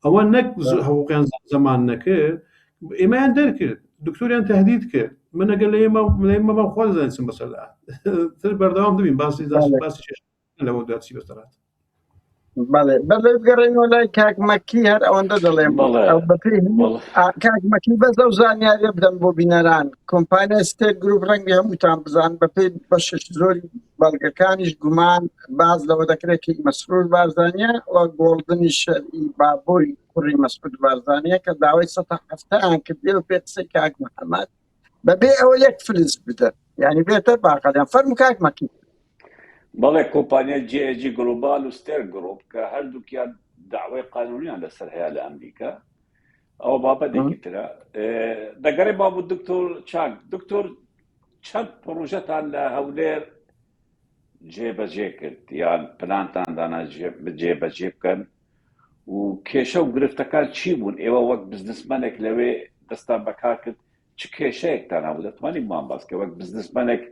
ئەوە نەک حقوقیان زەمان نەکرد ئێمەیان دەرکرد دکتۆریان تهدید کرد من ئەگەر لە ئێمە لە ئێمە بەم خوا دەزانین چم بەسەردا تر بەردەوام دەبین باسی باسی لەوە دوات چی بەسەر هات بەڵێ بەر لەوەی بگەڕێینەوە لای کاک مەکی هەر ئەوەندە دەڵێم بەڵێ ئەو بەپێی بەڵێ ئا، کاک مەکی بەس ئەو زانیاریە بدەم بۆ بینەران کۆمپانیای ستێر گروپ ڕەنگی هەمووتان بزان بەپێی بەشێکی زۆری بەڵگەکانیش گومان باز لەوە دەکرێت کە مەسرور بارزانیە و گۆڵدنی شەرعی بابۆی کوڕی مەسعود بارزانیە کە داوای 170 کردێ و پێ قسەی کاک محەممەد بەبێ ئەوە یەک فلس بدەن یعنی بێتە باقەلیان فەرموو کاک مەکی. بەڵێ کۆمپانیای JAG گلۆبال و ستێر گرۆپ کە هەردووکیان داوای قانونیان لەسەر هەیە لە ئەمریکا ئەوە بابەتێکی ترە دەگەڕێ بابوو دکتۆر چاک دکتۆر چەند پرۆژەتان لە هەولێر جێبەجێ کرد یان پلانتان دانا جێبەجێ بکەن و کێشە و گرفتەکان چی بوون ئێوە وەک بزنسمەنێک لەوێ دەستان بەکار کرد چ کێشەیەکتان هەبوو دەتوانانی بمان باس کە وەک بزنسمەنێک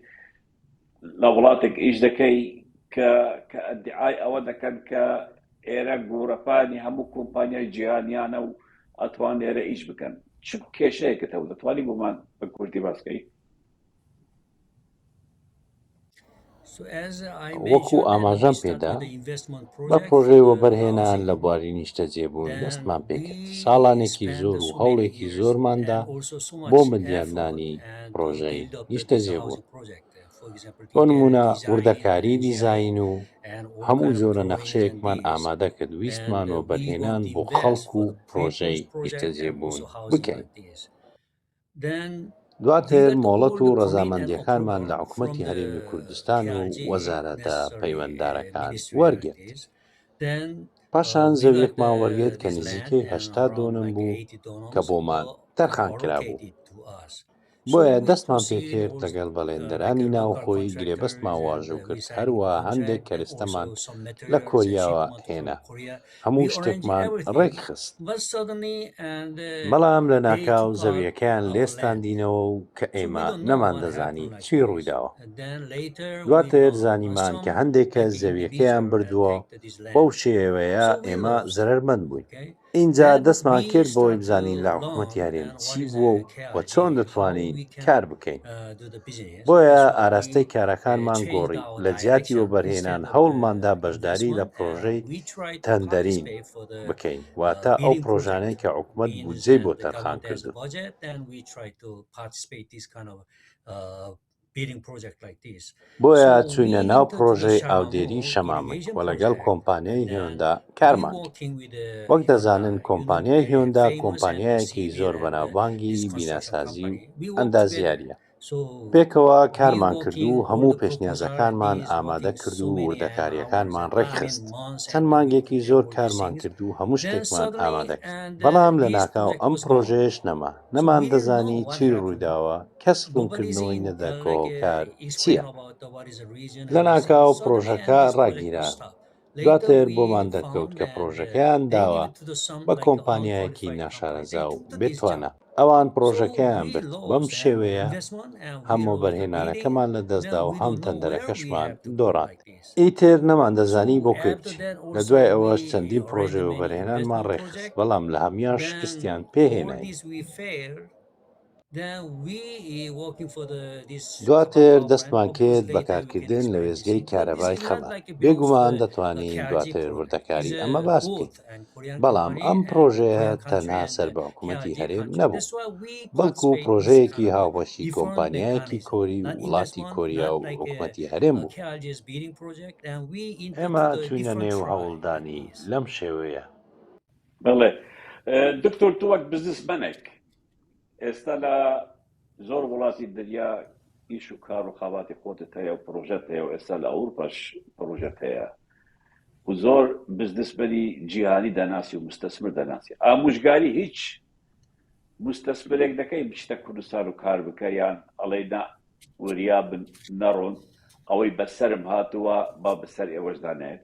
لە وڵاتێک ئیش دەکەی کە کە ئەدعای ئەوە دەکەن کە ئێرە گۆڕەپانی هەموو کۆمپانیای جیهانیانە و ئەتوان لێرە ئیش بکەن چ کێشەیەکت هەبوو دەتوانی بۆمان بە کوردی باسکەی؟ وەکو ئاماژەم پێدا، بە پڕۆژەی وەبەرهێنان لە بواری نیشتەجێبوون دەستمان پێکرد، ساڵانێکی زۆر و هەوڵێکی زۆرمان دا بۆ بنیادنانی پڕۆژەی نیشتەجێبوون. بۆ نموونە وردەکاریی دیزاین و هەموو جۆرە نەخشەیەکمان ئامادە کرد، ویستمان وەبەرهێنان بۆ خەڵک و پڕۆژەی نیشتەجێبوون بکەین. دواتر مۆڵەت و ڕەزامەندییەکانمان لە حکومەتی هەرێمی کوردستان و وەزارەتە پەیوەنددارەکان وەرگرت. پاشان زەوییەکمان وەرگرت کە نزیکەی 80 دۆنم بوو کە بۆمان تەرخانکرابوو. بۆیە دەستمان پێکرد لەگەڵ بەڵێندەرانی ناوخۆیی گرێبەستمان واژۆ کرد، هەروەها هەندێک کەرستەمان لە کۆریاوە هێنا. هەموو شتێکمان ڕێکخست. بەڵام لەناکاو زەوییەکەیان لێستاندینەوە و کە ئێمە نەماندەزانی چی ڕوویداوە. دواتر زانیمان کە هەندێک کەس زەوییەکەیان بردووە، بەو شێوەیە ئێمە زەرەرمەند بووین. ئینجا دەستمان کرد بەوەی بزانین لە حکومەتی هەرێم چی بووە و چۆن دەتوانین کار بکەین. بۆیە ئاراستەی کارەکانمان گۆڕی، لە جیاتی وەبەرهێنان هەوڵماندا بەشداری لە پرۆژەی تەندەرین بکەین، واتە ئەو پرۆژانەی کە حکومەت بودجەی بۆ تەرخان کردوون. بۆیە چووینە ناو پرۆژەی ئاودێری شەمامک و لەگەڵ کۆمپانیای هیۆندا کارمان کرد. وەک دەزانن کۆمپانیای هیۆندا کۆمپانیایەکی زۆر بەناوبانگی بیناسازی و ئەندازیارییە. پێکەوە کارمان کرد و هەموو پێشنیازەکانمان ئامادە کرد و وردەکارییەکانمان ڕێکخست. چەند مانگێکی زۆر کارمان کرد و هەموو شتێکمان ئامادە کرد. بەڵام لەناکاو ئەم پرۆژەیەش نەما. نەماندەزانی چی ڕوویداوە، کەس ڕوونکردنەوەی نەدا کە هۆکار چییە. لەناکاو پڕۆژەکە ڕاگیرا، دواتر بۆمان دەرکەوت کە پڕۆژەکەیان داوە بە کۆمپانیایەکی ناشارەزا و بێ توانا. ئەوان پڕۆژەکەیان برد، بەم شێوەیە هەم وەبەرهێنانەکەمان لەدەستدا و هەم تەندەرەکەشمان دۆڕاند. ئیتر نەماندەزانی بۆ کوێ بچین. لە دوای ئەوەش چەندین پڕۆژەی وەبەرهێنانمان ڕێکخست، بەڵام لە هەموویان شکستیان پێهێناین. دواتر دەستمان کرد بە کارکردن لە وێستگەی کارەبای خەڵات. بێگومان دەتوانین دواتر وردەکاری ئەمە باس بکەین، بەڵام ئەم پڕۆژەیە تەنها سەر بە حکومەتی هەرێم نەبوو، بەڵکو پڕۆژەیەکی هاوبەشی کۆمپانیایەکی کۆری و وڵاتی کۆریا و حکومەتی هەرێم بوو. ئێمە چووینە نێو هەوڵدانی لەم شێوەیە. بەڵێ دکتۆر، تۆ وەک بزنسمەنێک ئێستا لە زۆر وڵاتی دنیا ئیش و کار و خەباتی خۆتت هەیە و پرۆژەت هەیە و ئێستا لە ئەوروپاش پرۆژەت هەیە و زۆر بزنسمەنی جیهانی دەناسی و مستەسمر دەناسی ئاموژگاری هیچ مستەسمرێک دەکەی بچتە کوردستان و کار بکە یان ئەڵێ نا وریا بن نەڕۆن ئەوەی بەسەرم هاتووە با بەسەر ئێوەشدا نێت؟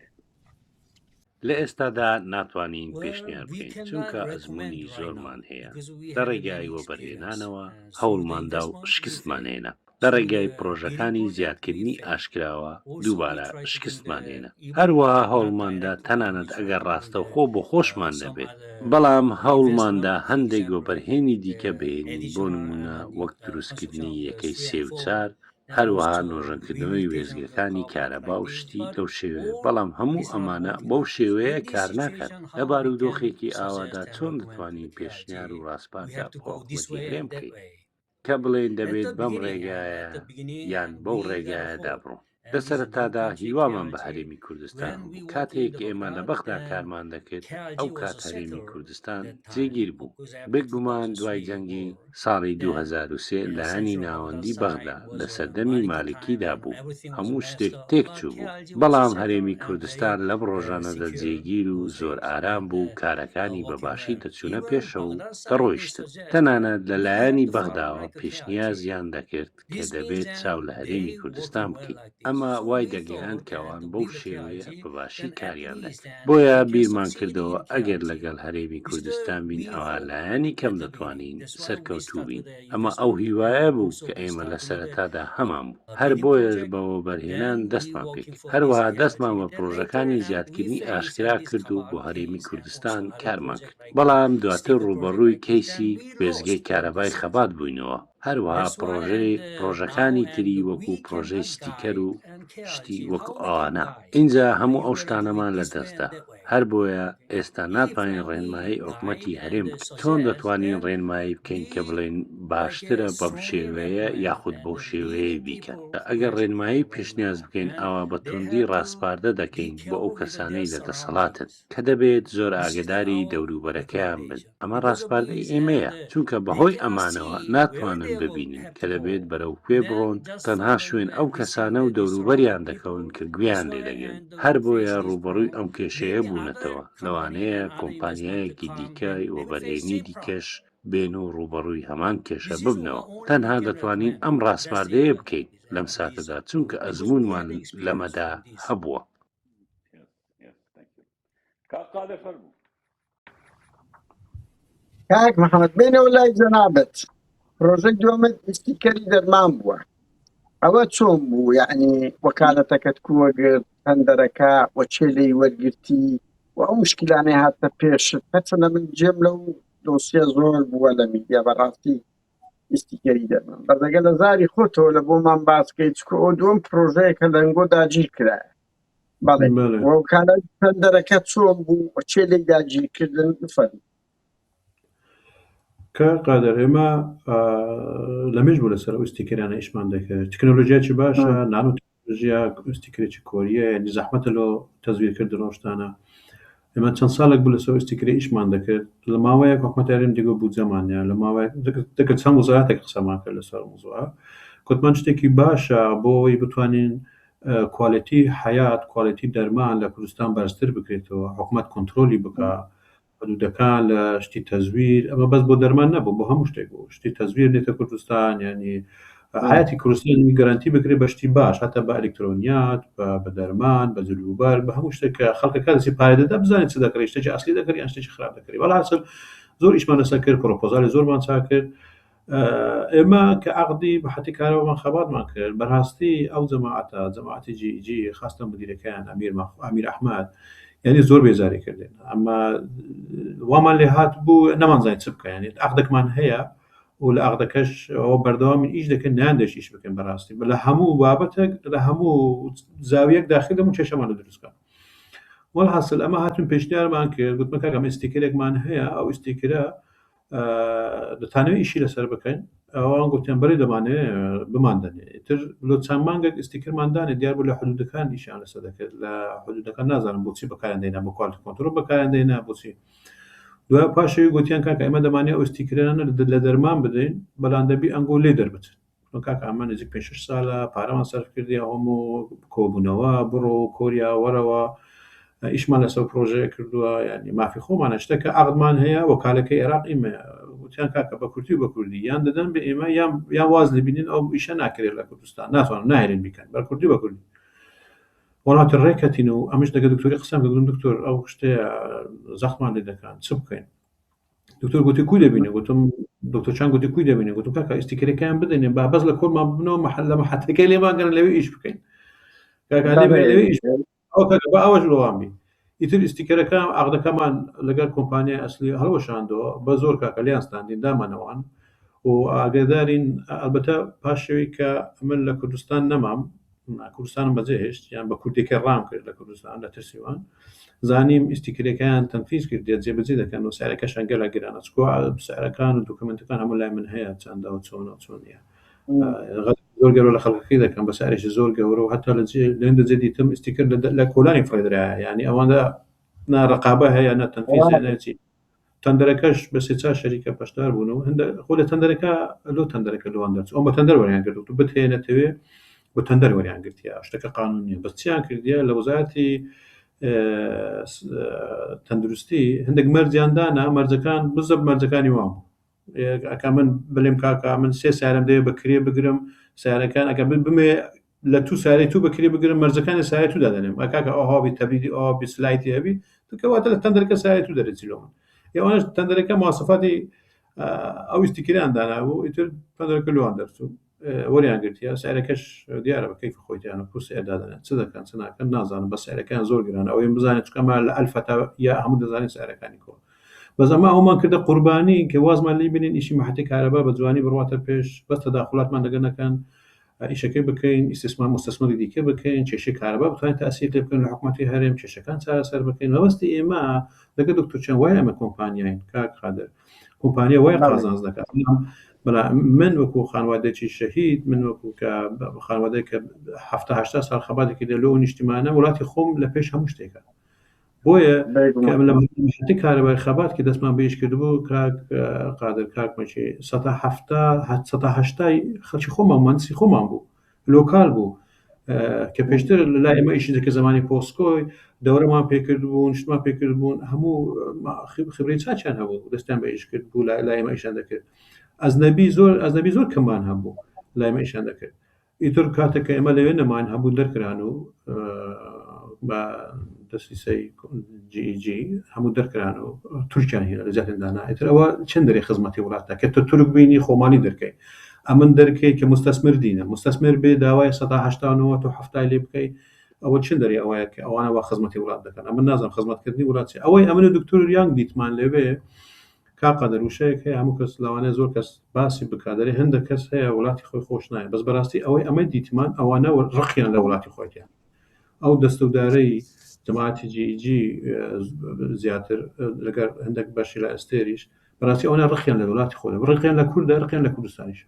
لە ئێستادا ناتوانین پێشنیار بکەین، چونکە ئەزموونی زۆرمان هەیە، لە ڕێگای وەبەرهێنانەوە هەوڵماندا و شکستمان هێنا، لە ڕێگای پڕۆژەکانی زیادکردنی ئاشکراوە دووبارە شکستمان هێنا، هەروەها هەوڵماندا تەنانەت ئەگەر ڕاستەوخۆ بۆ خۆشمان نەبێت، بەڵام هەوڵماندا هەندێک وەبەرهێنی دیکە بهێنین، بۆ نموونە وەک دروستکردنی یەکەی سێ و چار، هەروەها نۆژەنکردنەوەی وێستگەکانی کارەبا و شتی لەو شێوەیە، بەڵام هەموو ئەمانە بەو شێوەیە کار ناکات. لە بارودۆخێکی ئاوادا چۆن دەتوانین پێشنیار و ڕاسپاردە بۆ حکومەتی هەرێم بکەین کە بڵێین دەبێت بەم ڕێگایە یان بەو ڕێگایەدا بڕۆن؟ لە سەرەتادا هیوامان بە هەرێمی کوردستان هەبوو، کاتێک ئێمە لە بەغدا کارمان دەکرد، ئەو کات هەرێمی کوردستان جێگیر بوو، بێگومان دوای جەنگی ساڵی 2003 لایەنی ناوەندی بەغدا لە سەردەمی مالیکیدا بوو، هەموو شتێک تێکچووبوو، بەڵام هەرێمی کوردستان لەم ڕۆژانەدا جێگیر و زۆر ئارام بوو و کارەکانی بە باشی دەچوونە پێشەوە و دەڕۆیشتن، تەنانەت لە لایەنی بەغداوە پێشنیازیان دەکرد کە دەبێت چاو لە هەرێمی کوردستان بکەین، ئەمە وای دەگەیاند کە ئەوان بەو شێوەیە بە باشی کاریان دەکرد، بۆیە بیرمان کردەوە ئەگەر لەگەڵ هەرێمی کوردستان بین ئەوا لایەنی کەم دەتوانین سەرکەوتوو بین، ئەمە ئەو هیوایە بوو کە ئێمە لە سەرەتادا هەمان بوو، هەر بۆیەش بە وەبەرهێنان دەستمان پێکرد، هەروەها دەستمان بە پڕۆژەکانی زیادکردنی ئاشکرا کرد و بۆ هەرێمی کوردستان کارمان کرد، بەڵام دواتر ڕووبەڕووی کەیسی وێستگەی کارەبای خەبات بووینەوە. هەروەها پڕۆژەی پڕۆژەکانی تری وەکو پڕۆژەی ستیکەر و شتی وەکو ئەوانە. ئینجا هەموو ئەو شتانەمان لە دەستدا. هەر بۆیە ئێستا ناتوانین ڕێنمایی حکومەتی هەرێم بکەین. چۆن دەتوانین ڕێنمایی بکەین کە بڵێین باشترە بەم شێوەیە یاخود بەو شێوەیەی بیکەن؟ ئەگەر ڕێنمایی پێشنیاز بکەین ئەوا بە توندی ڕاسپاردە دەکەین بۆ ئەو کەسانەی لە دەسەڵاتن. کە دەبێت زۆر ئاگەداری دەوروبەرەکەیان بن، ئەمە ڕاسپاردەی ئێمەیە، چونکە بەهۆی ئەمانەوە ناتوانن ببینن کە دەبێت بەرەو کوێ بڕۆن، تەنها شوێن ئەو کەسانە و دەوروبەریان دەکەون کە گوێیان لێدەگرن، هەربۆیە ڕووبەڕووی ئەم کێشەیە بوونەتەوە، لەوانەیە کۆمپانیایەکی دیکەی وەبەرهێنی دیکەش بێن و ڕووبەڕووی هەمان کێشە ببنەوە، تەنها دەتوانین ئەم ڕاسپاردەیە بکەین لەم ساتەدا، چونکە ئەزموونمان لەمەدا هەبووە. کاک قادر فەرموو. کاک محەممەد بینەوە لای جەنابت پرۆژەی دووەمت ئیستیکەری دەرمان بووە ئەوە چۆن بوو یعنی وەکالەتەکەت کووەگرت تەندەرەکە وە چێ لێی وەرگرتی و ئەو مشکلانەی هاتە پێشت هەرچەندە من جێم لەو دۆسیە زۆر بووە لە میدیا بەڕاستی ئیستیکەری دەرمان بەزەگە لە زاری خۆتەوە لە بۆمان باسکەی چکۆ ئەو دووەم پرۆژەیە کە لەنگۆ داگیر کرایە بەڵێ بەڵێ. وەکالەت تەندەرەکە چۆن بوو و چێ لێی داگیرکردن بفەرموو. کاک قادر ئێمە لە مێژ بوو لەسەر ئەو ستیکەرانە ئیشمان دەکرد تەکنۆلۆژیاکی باشە نانۆ تەکنۆلۆژیا ستیکەرێکی کۆریە یعنی زەحمەتە لۆ تەزویرکردن ئەو شتانە ئێمە چەند ساڵێک بوو لەسەر ئەو ستیکەرە ئیشمان دەکرد لە ماوەیەک حکومەت هەرێم دیگە بودجەمان نیە لە ماوەیەک دەکرد چەند وەزارەتێک قسەمان کرد لەسەر موضوعە گوتمان شتێکی باشە بۆ ئەوەی بتوانین کوالێتی حەیات، کوالێتی دەرمان لە کوردستان بەرزتر بکرێتەوە، حکومەت کۆنترۆلی بکا حدودەکان لە شتی تەزویر، ئەمە بەس بۆ دەرمان نەبوو بۆ هەموو شتێک بوو، شتی تەزویر نێتە کوردستان یانی حەیاتی کوردستان گەرەنتی بکرێت بە شتی باش هەتا بە ئەلکترۆنیات بە بە دەرمان بە جلوبەرگ بە هەموو شتێک کە خەڵکەکە دەچێت پارە دەدا بزانێت چ دەکڕی شتێکی ئەسلی دەکڕی یان شتێکی خراپ دەکڕی وەڵحاسڵ زۆر ئیشمان لەسەر کرد پرۆپۆزالی زۆرمان چاک کرد ئێمە کە عەقدی بەحەتی کارەوەمان خەباتمان کرد بەراستی ئەو جەماعەتە جەماعەتی جی جی خاستە مدیرەکەیان ئەمیر ئەمیر ئەحمەد یعنی زۆر بێزاری کردین ئەمە وامان لێ هات بوو نەمانزانین چ بکەین یعنی عەقدێکمان هەیە و لە عەقدەکەش ئەوە بەردەوام ئیش دەکەن نیان دەش ئیش بکەن بەڕاستی لە هەموو بابەتێک لە هەموو زاویەک داخل دەبوو کێشەمان لە دروستکە وەڵحاصل ئەمە هاتون پێشنیارمان کرد گوتمە کاکە ئەمە ستیکەرێکمان هەیە ئەو ستیکەرە دەتانەوێت ئیشی لەسەر بکەین ئەوان گوتیان بەری دەمانێ بمان دەنێ تر لۆ چەند مانگێک ئستیکرمان دانێ دیار بوو لە حدودەکان ئیشیان لەسەر دەکرد لە حدودەکان نازانم بۆچی بەکاریان دێنا بۆ quality control بەکاریان دێنا بۆچی دوای پاشەوی گوتیان کاکە ئێمە دەمانێ ئەو ستیکرانە لە دەرمان بدەین بەڵام دەبی ئەنگۆ لێ دەربچن چۆن کاکە ئەمە نزیک پێ شش سالە پارەمان سەرف کردیە هەموو کۆبوونەوە بڕۆ کۆریا وەرەوە ئیشمان لەسەر پرۆژەیە کردووە ینی مافی خۆمانە شتەکە عقدمان هەیە وەکالەکەی عێراق ئیمە وتیان کاکە بە کورتی و بە کوردی یان دەدەن بە ئێمە یان یان واز لەبینین ئەو ئیشە ناکرێت لە کوردستان ناتوانن ناهێرین بیکەن بە کوردی بە کوردی وڵاتە ڕێکەتین و ئەمش دەگە دکتۆری قسەم کردم دکتۆر ئەو شتەیە زەخمان لێ دەکەن چ بکەین دکتۆر گوتی کوی دەبینێ گوتم دکتۆر چان گوتی کوی دەبینێ گوتم کاکە ئیستیکەرەکەیان بدەنێ با بەس لە کۆرمان ببنەوە محل لە محەتەکەی لێمان گەرن لەوێ ئیش بکەین کاکە لێ بێ لەوێ ئیش ئەو کاکە با ئەوەش وەڵام بی ئیتر ئیستیکەرەکە عەقدەکەمان لەگەڵ کۆمپانیای ئەسلی هەڵوەشاندەوە بە زۆر کاکە لێیان ستاندین دامانەوان و ئاگادارین ئەلبەتە پاشەوەی کە من لە کوردستان نەمام کوردستانم بەجێ هێشت یان بە کوردیەکەی ڕام کرد لە کوردستان لە ترسی وان زانیم ئیستیکرەکەیان تەنفیز کردێت جێبەجێ دەکەن و سعرەکەشان گەلە گرانە چکۆ سعرەکان و دۆکمنتەکان هەموو لای من هەیە چەندە و چۆنە و چۆن نییە. زۆر گەورە لە خەڵکەکەی دەکەن بە سعرێکی زۆر گەورە و هەتا لە جێ لەندە جێ دیتم ئیستیکەر لە کۆلانی فڕێدرایە یعنی ئەوەندە نا ڕقابە هەیە نە تەنفیز هەیە نە چی تەندەرەکەش بە سێ چار شەریکە بەشدار بوون و هەندە خۆ لە تەندەرەکە لۆ تەندەرەکە لۆوان دەرچوو ئەو بە تەندەر وەریان گرت و بتهێ نەتەوێ بە تەندەر وەریان گرتیە شتەکە قانون نییە بەس چیان کردیە لە وەزارەتی تەندروستی هەندێک مەرجیان دانا مەرجەکان بزەب مەرجەکانی وان بوو ئەکا من بلێم کاکە من سێ سارم دەوێ بە کرێ بگرم سارەکان ئەگە بمێ لە تو سارەی تو بە کرێ بگرم مەرجەکانی سارەی تو دادەنێم ئە کاکە ئەوها بی تەبریدی ئەوها بی سلایتی هەبی تو کەواتە لە تەندەرەکە سارەی تو دەرەچی لۆ من ئێوانش تەندەرەکە مواسفاتی ئەو ئیستیکریان دانابوو ئیتر تەندەرەکە لۆوان دەرچوو وەریان گرتیە سعرەکەش دیارە بە کەیفی خۆیتیان و سعر دادەنێن چ دەکەن چ ناکەن نازانم بە سعرەکەیان زۆر گرانە ئەوەی بزانێت چونکە ئەمە لە ئەلفە تا یا هەموو دەزانین سعرەکانی کۆ بەس ئەمە ئەومان کردە قوربانی کە وازمان لی بنین ئیشی محەتی کارەبا بە جوانی بڕواتە پێش بەس تەداخلاتمان لەگە نەکەن ئیشەکەی بکەین ئیستیسمار مستثمری دیکە بکەین کێشەی کارەبا بتوانین تاسیر لێ بکەین لە حکوومەتی هەرێم کێشەکان چارەسەر بکەین مەبەستی ئێمە لەگە دکتۆر چەند وایە ئەمە کۆمپانیاین کاک قادر کۆمپانیا وای قازانج دەکات بەڵام من وەکو خانوادێکی شەهید من وەکو کە خانوادەی کە هەفتا هەشتا ساڵ خەباتێکی لە لۆ نیشتیمانە وڵاتی خۆم لە پێش هەموو شتێکە بۆیە کە لە کارەبای خەبات کە دەستمان بە ئیش کردبوو کاک قادر کاک مەکی سەتا هەفتا سەتا هەشتای خەڵکی خۆمان مهندسی خۆمان بوو لۆکال بوو کە پێشتر لە لای ئێمە ئیشی دەکرد زمانی پۆسکۆی دەورەمان پێکرد بوون شتمان پێکرد بوون هەموو خبرەی چاچیان هەبوو دەستیان بە ئیش کرد بوو لای ئێمە ئیشان دەکرد ئەزنەبی زۆر ئەزنەبی زۆر کەمان هەبوو لای ئێمە ئیشان دەکرد ئیتر کاتێک کە ئێمە لەوێ نەماین هەموو دەرکران و بە دەسیسەی GEG هەموو دەرکران و تورکیان هێنا لە جیاتیان دانا ئیتر ئەوە چەند دەرێ خزمەتی وڵات کە تۆ تورک بینی خۆماڵی دەرکەی ئەمن دەرکەی کە مستەسمر دینە مستەسمر بێ داوای سەدا هەشتا و نەوەت و حەفتای لێ بکەی ئەوە چەند دەرێ ئەوەیە کە ئەوانە وا خزمەتی وڵات دەکەن ئەمن نازانم خزمەتکردنی وڵات چیە ئەوەی ئەمن و دکتۆر یانگ دیتمان لەوێ کاک قادر وشەیەک هەیە هەموو کەس لەوانەیە زۆر کەس باسی بکات دەرێ هەندێک کەس هەیە وڵاتی خۆی خۆش نایە بەس بەراستی ئەوەی ئەمە دیتمان ئەوانە ڕقیان لە وڵاتی خۆیان ئەو دەستەودارەی جەماعەتی جی جی زیاتر لەگەر هەندێک بەشی لە ئەستێریش بەڕاستی ئەوانە ڕقیان لە وڵاتی خۆیان ڕقیان لە کوردە ڕقیان لە کوردستانیش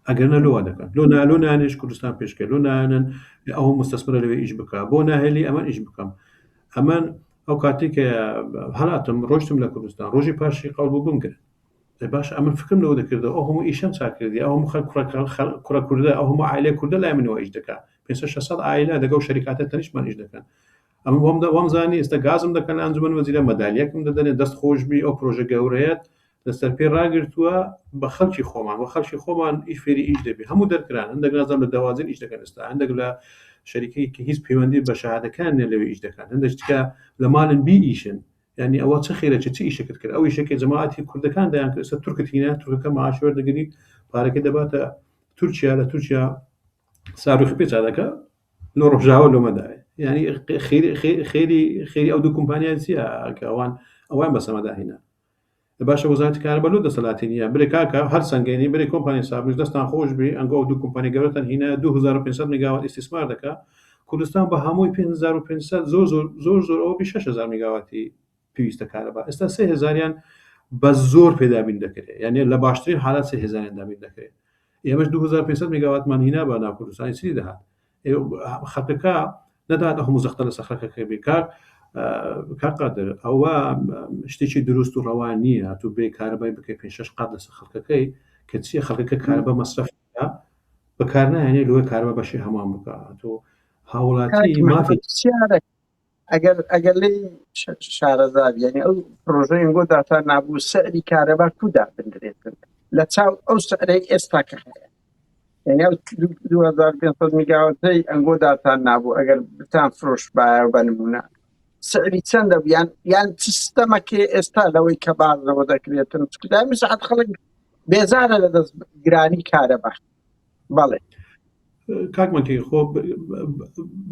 ئەگەر نە لۆ دەکەن لۆ نا لۆ نانێش کوردستان پێشکە لۆ نانن ئەو مستەسمرە لەوێ ئیش بکە بۆ ناهێلی ئەمە ئیش بکەم ئەمن ئەو کاتێک کە هەڵاتم ڕۆشتم لە کوردستان ڕۆژی پاشی قەڵ بوو بمگرن باش ئەمن فکرم لەوە دەکردەوە ئەو هەموو ئیشەم چاک کردی ئەو هەموو خەڵک کوڕە کوردە ئەو هەموو عایلەی کوردە لای منەوە ئیش دەکا 500 600 عایلە لەگەڵ شەریکاتە تەنیشتمان ئیش دەکەن ئەمن وام وام زانی ئێستا گازم دەکەن لە ئەنجومەن وەزیرە مەدالیەکم دەدەنێ دەست خۆش بی ئەو پرۆژە گەورەیەت لەسەر پێی ڕاگرتووە بە خەڵکی خۆمان وە خەڵکی خۆمان ئیش فێری ئیش دەبی هەموو دەرکران هەندێک نازانم لە دەوازین ئیش دەکەن ئێستا هەندێک لە شەریکەی کە هیچ پەیوەندی بە شەهادەکان نیە لەوێ ئیش دەکەن هەندێک تکە لە ماڵن بی ئیشن یعنی ئەوە چ خێرە چ چ ئیشێکت کرد ئەو ئیشەکەی جەماعەتی کوردەکان دەیان کرد ئێستا تورکت هینا تورکەکە معاش وەردەگری پارەکەی دەباتە تورکیا لە تورکیا ساروخی پێ چا دەکا لۆ ڕۆژاوە لۆمە داوێ یعنی خێری خێری خێری ئەو دوو کۆمپانیا چییە کە ئەوان ئەوان بەسەمەدا هینا باشە وەزارەتی کارەبا لۆ دەسەلاتی نیە برێ کاکە هەر سەنگێنی برێ کۆمپانیای سابریش دەستان خۆش بی ئەنگۆ ئەو دوو کۆمپانیا گەورەتان هینا 2500 میگاوات ئیستیسمار دەکا کوردستان بە هەمووی 5500 زۆر زۆر زۆر زۆر ئەوە بی 6000 میگاواتی پێویستە کارەبا ئێستا 3000یان بە زۆر پێدابین دەکرێت یعنی لە باشترین حالات 3000یان دابین دەکرێت ئێمەش 2500 میگاواتمان هینا بە ناو کوردستانی چی دەهات خەڵکەکە نەدات هەموو زەختە لەسەر خەڵکەکە بێ کاک کاک قادر ئەوە شتێکی دروست و ڕەوا نییە تو بێ کارەبای بکەی پێ شش قات لەسەر خەڵکەکەی کە چیە خەڵکەکە کارەبا مەسرەف بەکار نایەنێ لۆی کارەبا بەشی هەمان بکە تۆ هاوڵاتی مافی ئەگەر ئەگەر لێی شارەزا بی یعنی ئەو پرۆژەی ئەنگۆ داتا نابوو سعری کارەبا کو دابنرێتن لە چاو ئەو سعرەی ئێستا کە هەیە یعنی ئەو 2500 میگاواتەی ئەنگۆ داتان نابوو ئەگەر بتان فرۆش باە بە نمونە سعری چەندە بوو یان یان چ ستەمەکێ ئێستا لەوەی کە بازەوە دەکرێتن چونکە دایمی سەعات خەڵک بێزارە لە دەست گرانی کارەبا بەڵێ کاک مەکی خۆ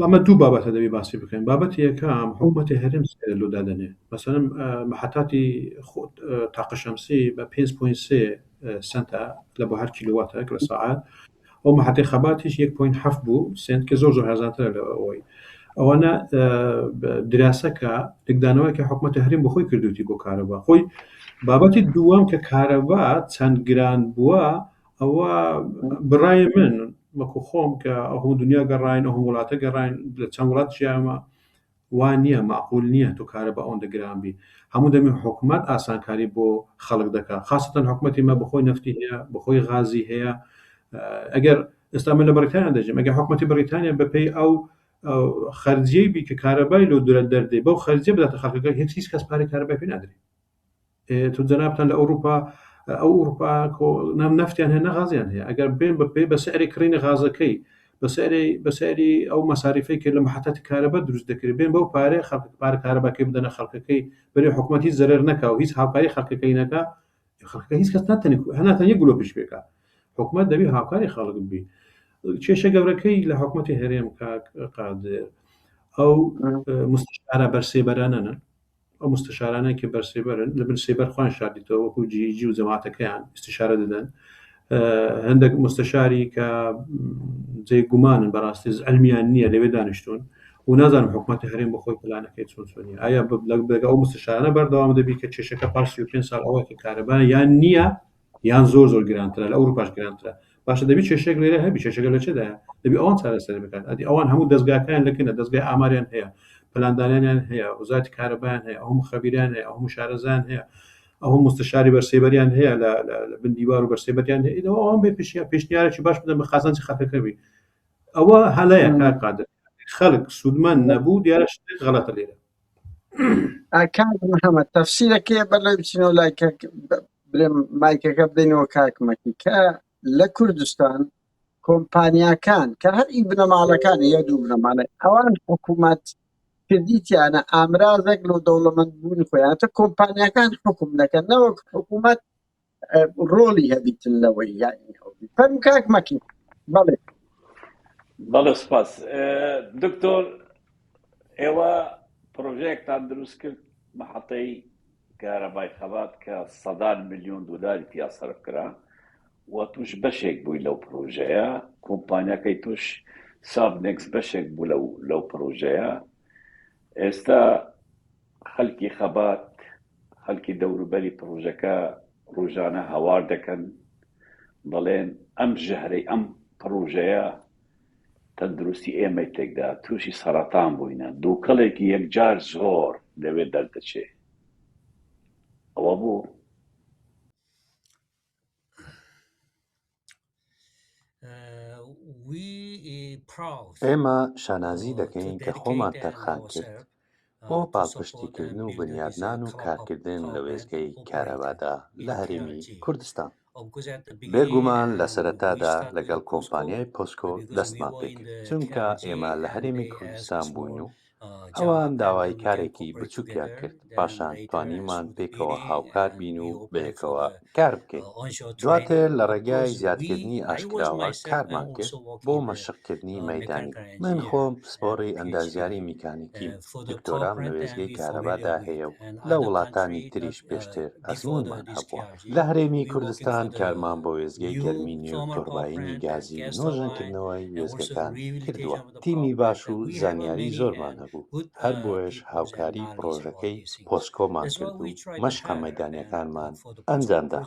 ئەمە دوو بابەتە دەبی باسی بکەین بابەتی یەکەم حکوومەتی هەرێم لۆ دادەنێ مەسەلەن محەتاتی تاقە شەمسی بە 5.3 سنتە لە بۆ هەر کیلوواتێک لە ساعت ئەو محەتی خەباتیش 1.7 بوو سنت کە زۆر زۆر هەرزانترە لە ئەوەی ئەوانە دراسەکە لێکدانەوەی کە حکوومەتی هەرێم بەخۆی کردوتی بۆ کارەبا خۆی بابەتی دووەم کە کارەبا چەند گران بووە. ئەوە بڕای من وەکو خۆم کە ئەو هەموو دنیا گەڕاین ئەو هەموو وڵاتە گەڕاین لە چەند وڵات ژیامە وا نییە مەعقول نییە تۆ کارەبا ئەوەندە گران بی هەموو دەمی حکومەت ئاسانکاری بۆ خەڵک دەکا خاستەن حکومەتی مە بەخۆی نەفتی هەیە بەخۆی غازی هەیە ئەگەر ئێستا من لە بەریتانیا دەژیم ئەگەر حکومەتی بەریتانیا بەپێی ئەو خەرجیەی بی کە کارەبای لۆ درە دەردێ بەو خەرجیە بداتە خەڵکەکە هیچ هیچ کەس پارەی کارەبای پێ نادرێ تۆ جەنابتان لە ئەوروپا ئەو ئەوروپا نام نەفتیان هەیە نە غازیان هەیە ئەگەر بێن بە پێ بە سعری کڕینی غازەکەی بە سعری بە سعری ئەو مەساریفەی کە لە محەتاتی کارەبا دروست دەکرێت بێن بەو پارەی خەڵک پارە کارەباکەی بدەنە خەڵکەکەی بەرێ حکوومەت هیچ زەرەر نەکا و هیچ هاوکاری خەڵکەکەی نەکا خەڵکەکە هیچ کەس ناتەنی هەناتەن یەک گلۆپیش پێکا حکوومەت دەبی هاوکاری خەڵک بی کێشە گەورەکەی لە حکوومەتی هەرێم کاک قادر ئەو مستشارە بەرسێبەرانەن ئەو مستەشارانەی کە بەرسێبەرن لە بن سێبەر خۆیان شاردیتەوە وەکو جیجی و جەماعەتەکەیان ئیستیشارە دەدەن هەندێک مستەشاری کە جێ گومانن بەڕاستی علمیان نییە لەوێ دانیشتون و نازانم حکوومەتی هەرێم بە خۆی پلانەکەی چۆن چۆنی ئایا لەگە ئەو مستەشارانە بەردەوام دەبی کە کێشەکە پاش 35 ساڵ ئەوە کە کارەبا یان نییە یان زۆر زۆر گرانترە لە ئەوروپاش گرانترە باشە دەبی کێشێک لێرە هەبی کێشەکە لە چێدایە دەبی ئەوان چارەسەر بکات ئەدی ئەوان هەموو دەستگاکان لەکنە دەستگای ئاماریان هەیە پلاندانیان هەیە وزارەتی کارەبایان هەیە ئەو خەبیران هەیە ئەو شارەزان هەیە ئەو مستشاری بەرسێبەریان هەیە لە بن دیوار و بەرسێبەریان هەیە ئەوە ئەوان بێ پێشنیارێکی باش بدەن بە قازانجی خەڵکەکە بی ئەوە هەلەیە کاک قادر خەڵک سوودمەند نەبوو دیارە شتێک غەڵەتە لێرە کاک محەممەد تەفسیرەکەی بەر لەوەی بچینەوە لای کاک بڵێم مایکەکە بدەینەوە کاک مەکی کە لە کوردستان کۆمپانیاکان کە هەر ئی بنەماڵەکان یا دوو بنەماڵە ئەوان حکوومەت کردیتیانە ئامرازێک لۆ دەوڵەمەند بوونی خۆیان تە کۆمپانیاکان حکوم دەکەن نەوەک حکوومەت ڕۆڵی هەبیتن لەوەی یانی فەرموو کاک مەکی بەڵێ بەڵێ سپاس دکتۆر ئێوە پرۆژەیەکتان دروست کرد محەتەی کارەبای خەبات کە سەدان میلیۆن دلاری تیا سەرف کرا و توش بەشێک بووی لەو پرۆژەیە کۆمپانیاکەی توش سابنێکس بەشێک بوو لەو لەو پرۆژەیە ئێستا خەلکی خەبات خەلکی دەوروبەری پڕۆژەکە ڕوژانە هاوار دەکەن دەڵێن ئەم ژەهرەی ئەم پڕۆژەیە تەندروستی ئێمەی تێکدا تووشی سەرەتان بووینە دووکەڵێکی یەکجار زۆر لەوێ دەردەچێ ئەوە بوو. ئێمە شانازی دەکەین کە خۆمان تەرخان کرد بۆ پاڵپشتیکردن و بنیادنان و کارکردن لە وێستگەی کارەبادا لە هەرێمی کوردستان. بێگومان لە سەرەتادا لەگەڵ کۆمپانیای پۆسکۆ دەستمان پێکرد، چونکە ئێمە لە هەرێمی کوردستان بووین و ئەوان داوای کارێکی بچووکیان کرد، پاشان توانیمان پێکەوە هاوکار بین و بەیەکەوە کار بکەین. دواتر لە ڕێگای زیادکردنی ئاشکراوە کارمان کرد بۆ مەشقکردنی مەیدانی. من خۆم پسپۆڕی ئەندازیاری میکانیکیم، دکتۆرام لە وێستگەی کارەبادا هەیە و لە وڵاتانی تریش پێشتر ئەزموونمان هەبووە. لە هەرێمی کوردستان کارمان بۆ وێستگەی گەرمی نوێ و تۆرباینی گازی و نۆژەنکردنەوەی وێستگەکان کردووە. تیمی باش و زانیاری زۆرمان هەبوو، هەر بۆیەش هاوکاری پڕۆژەکەی پۆسکۆمان کرد و مەشقە مەیدانیەکانمان ئەنجامدا.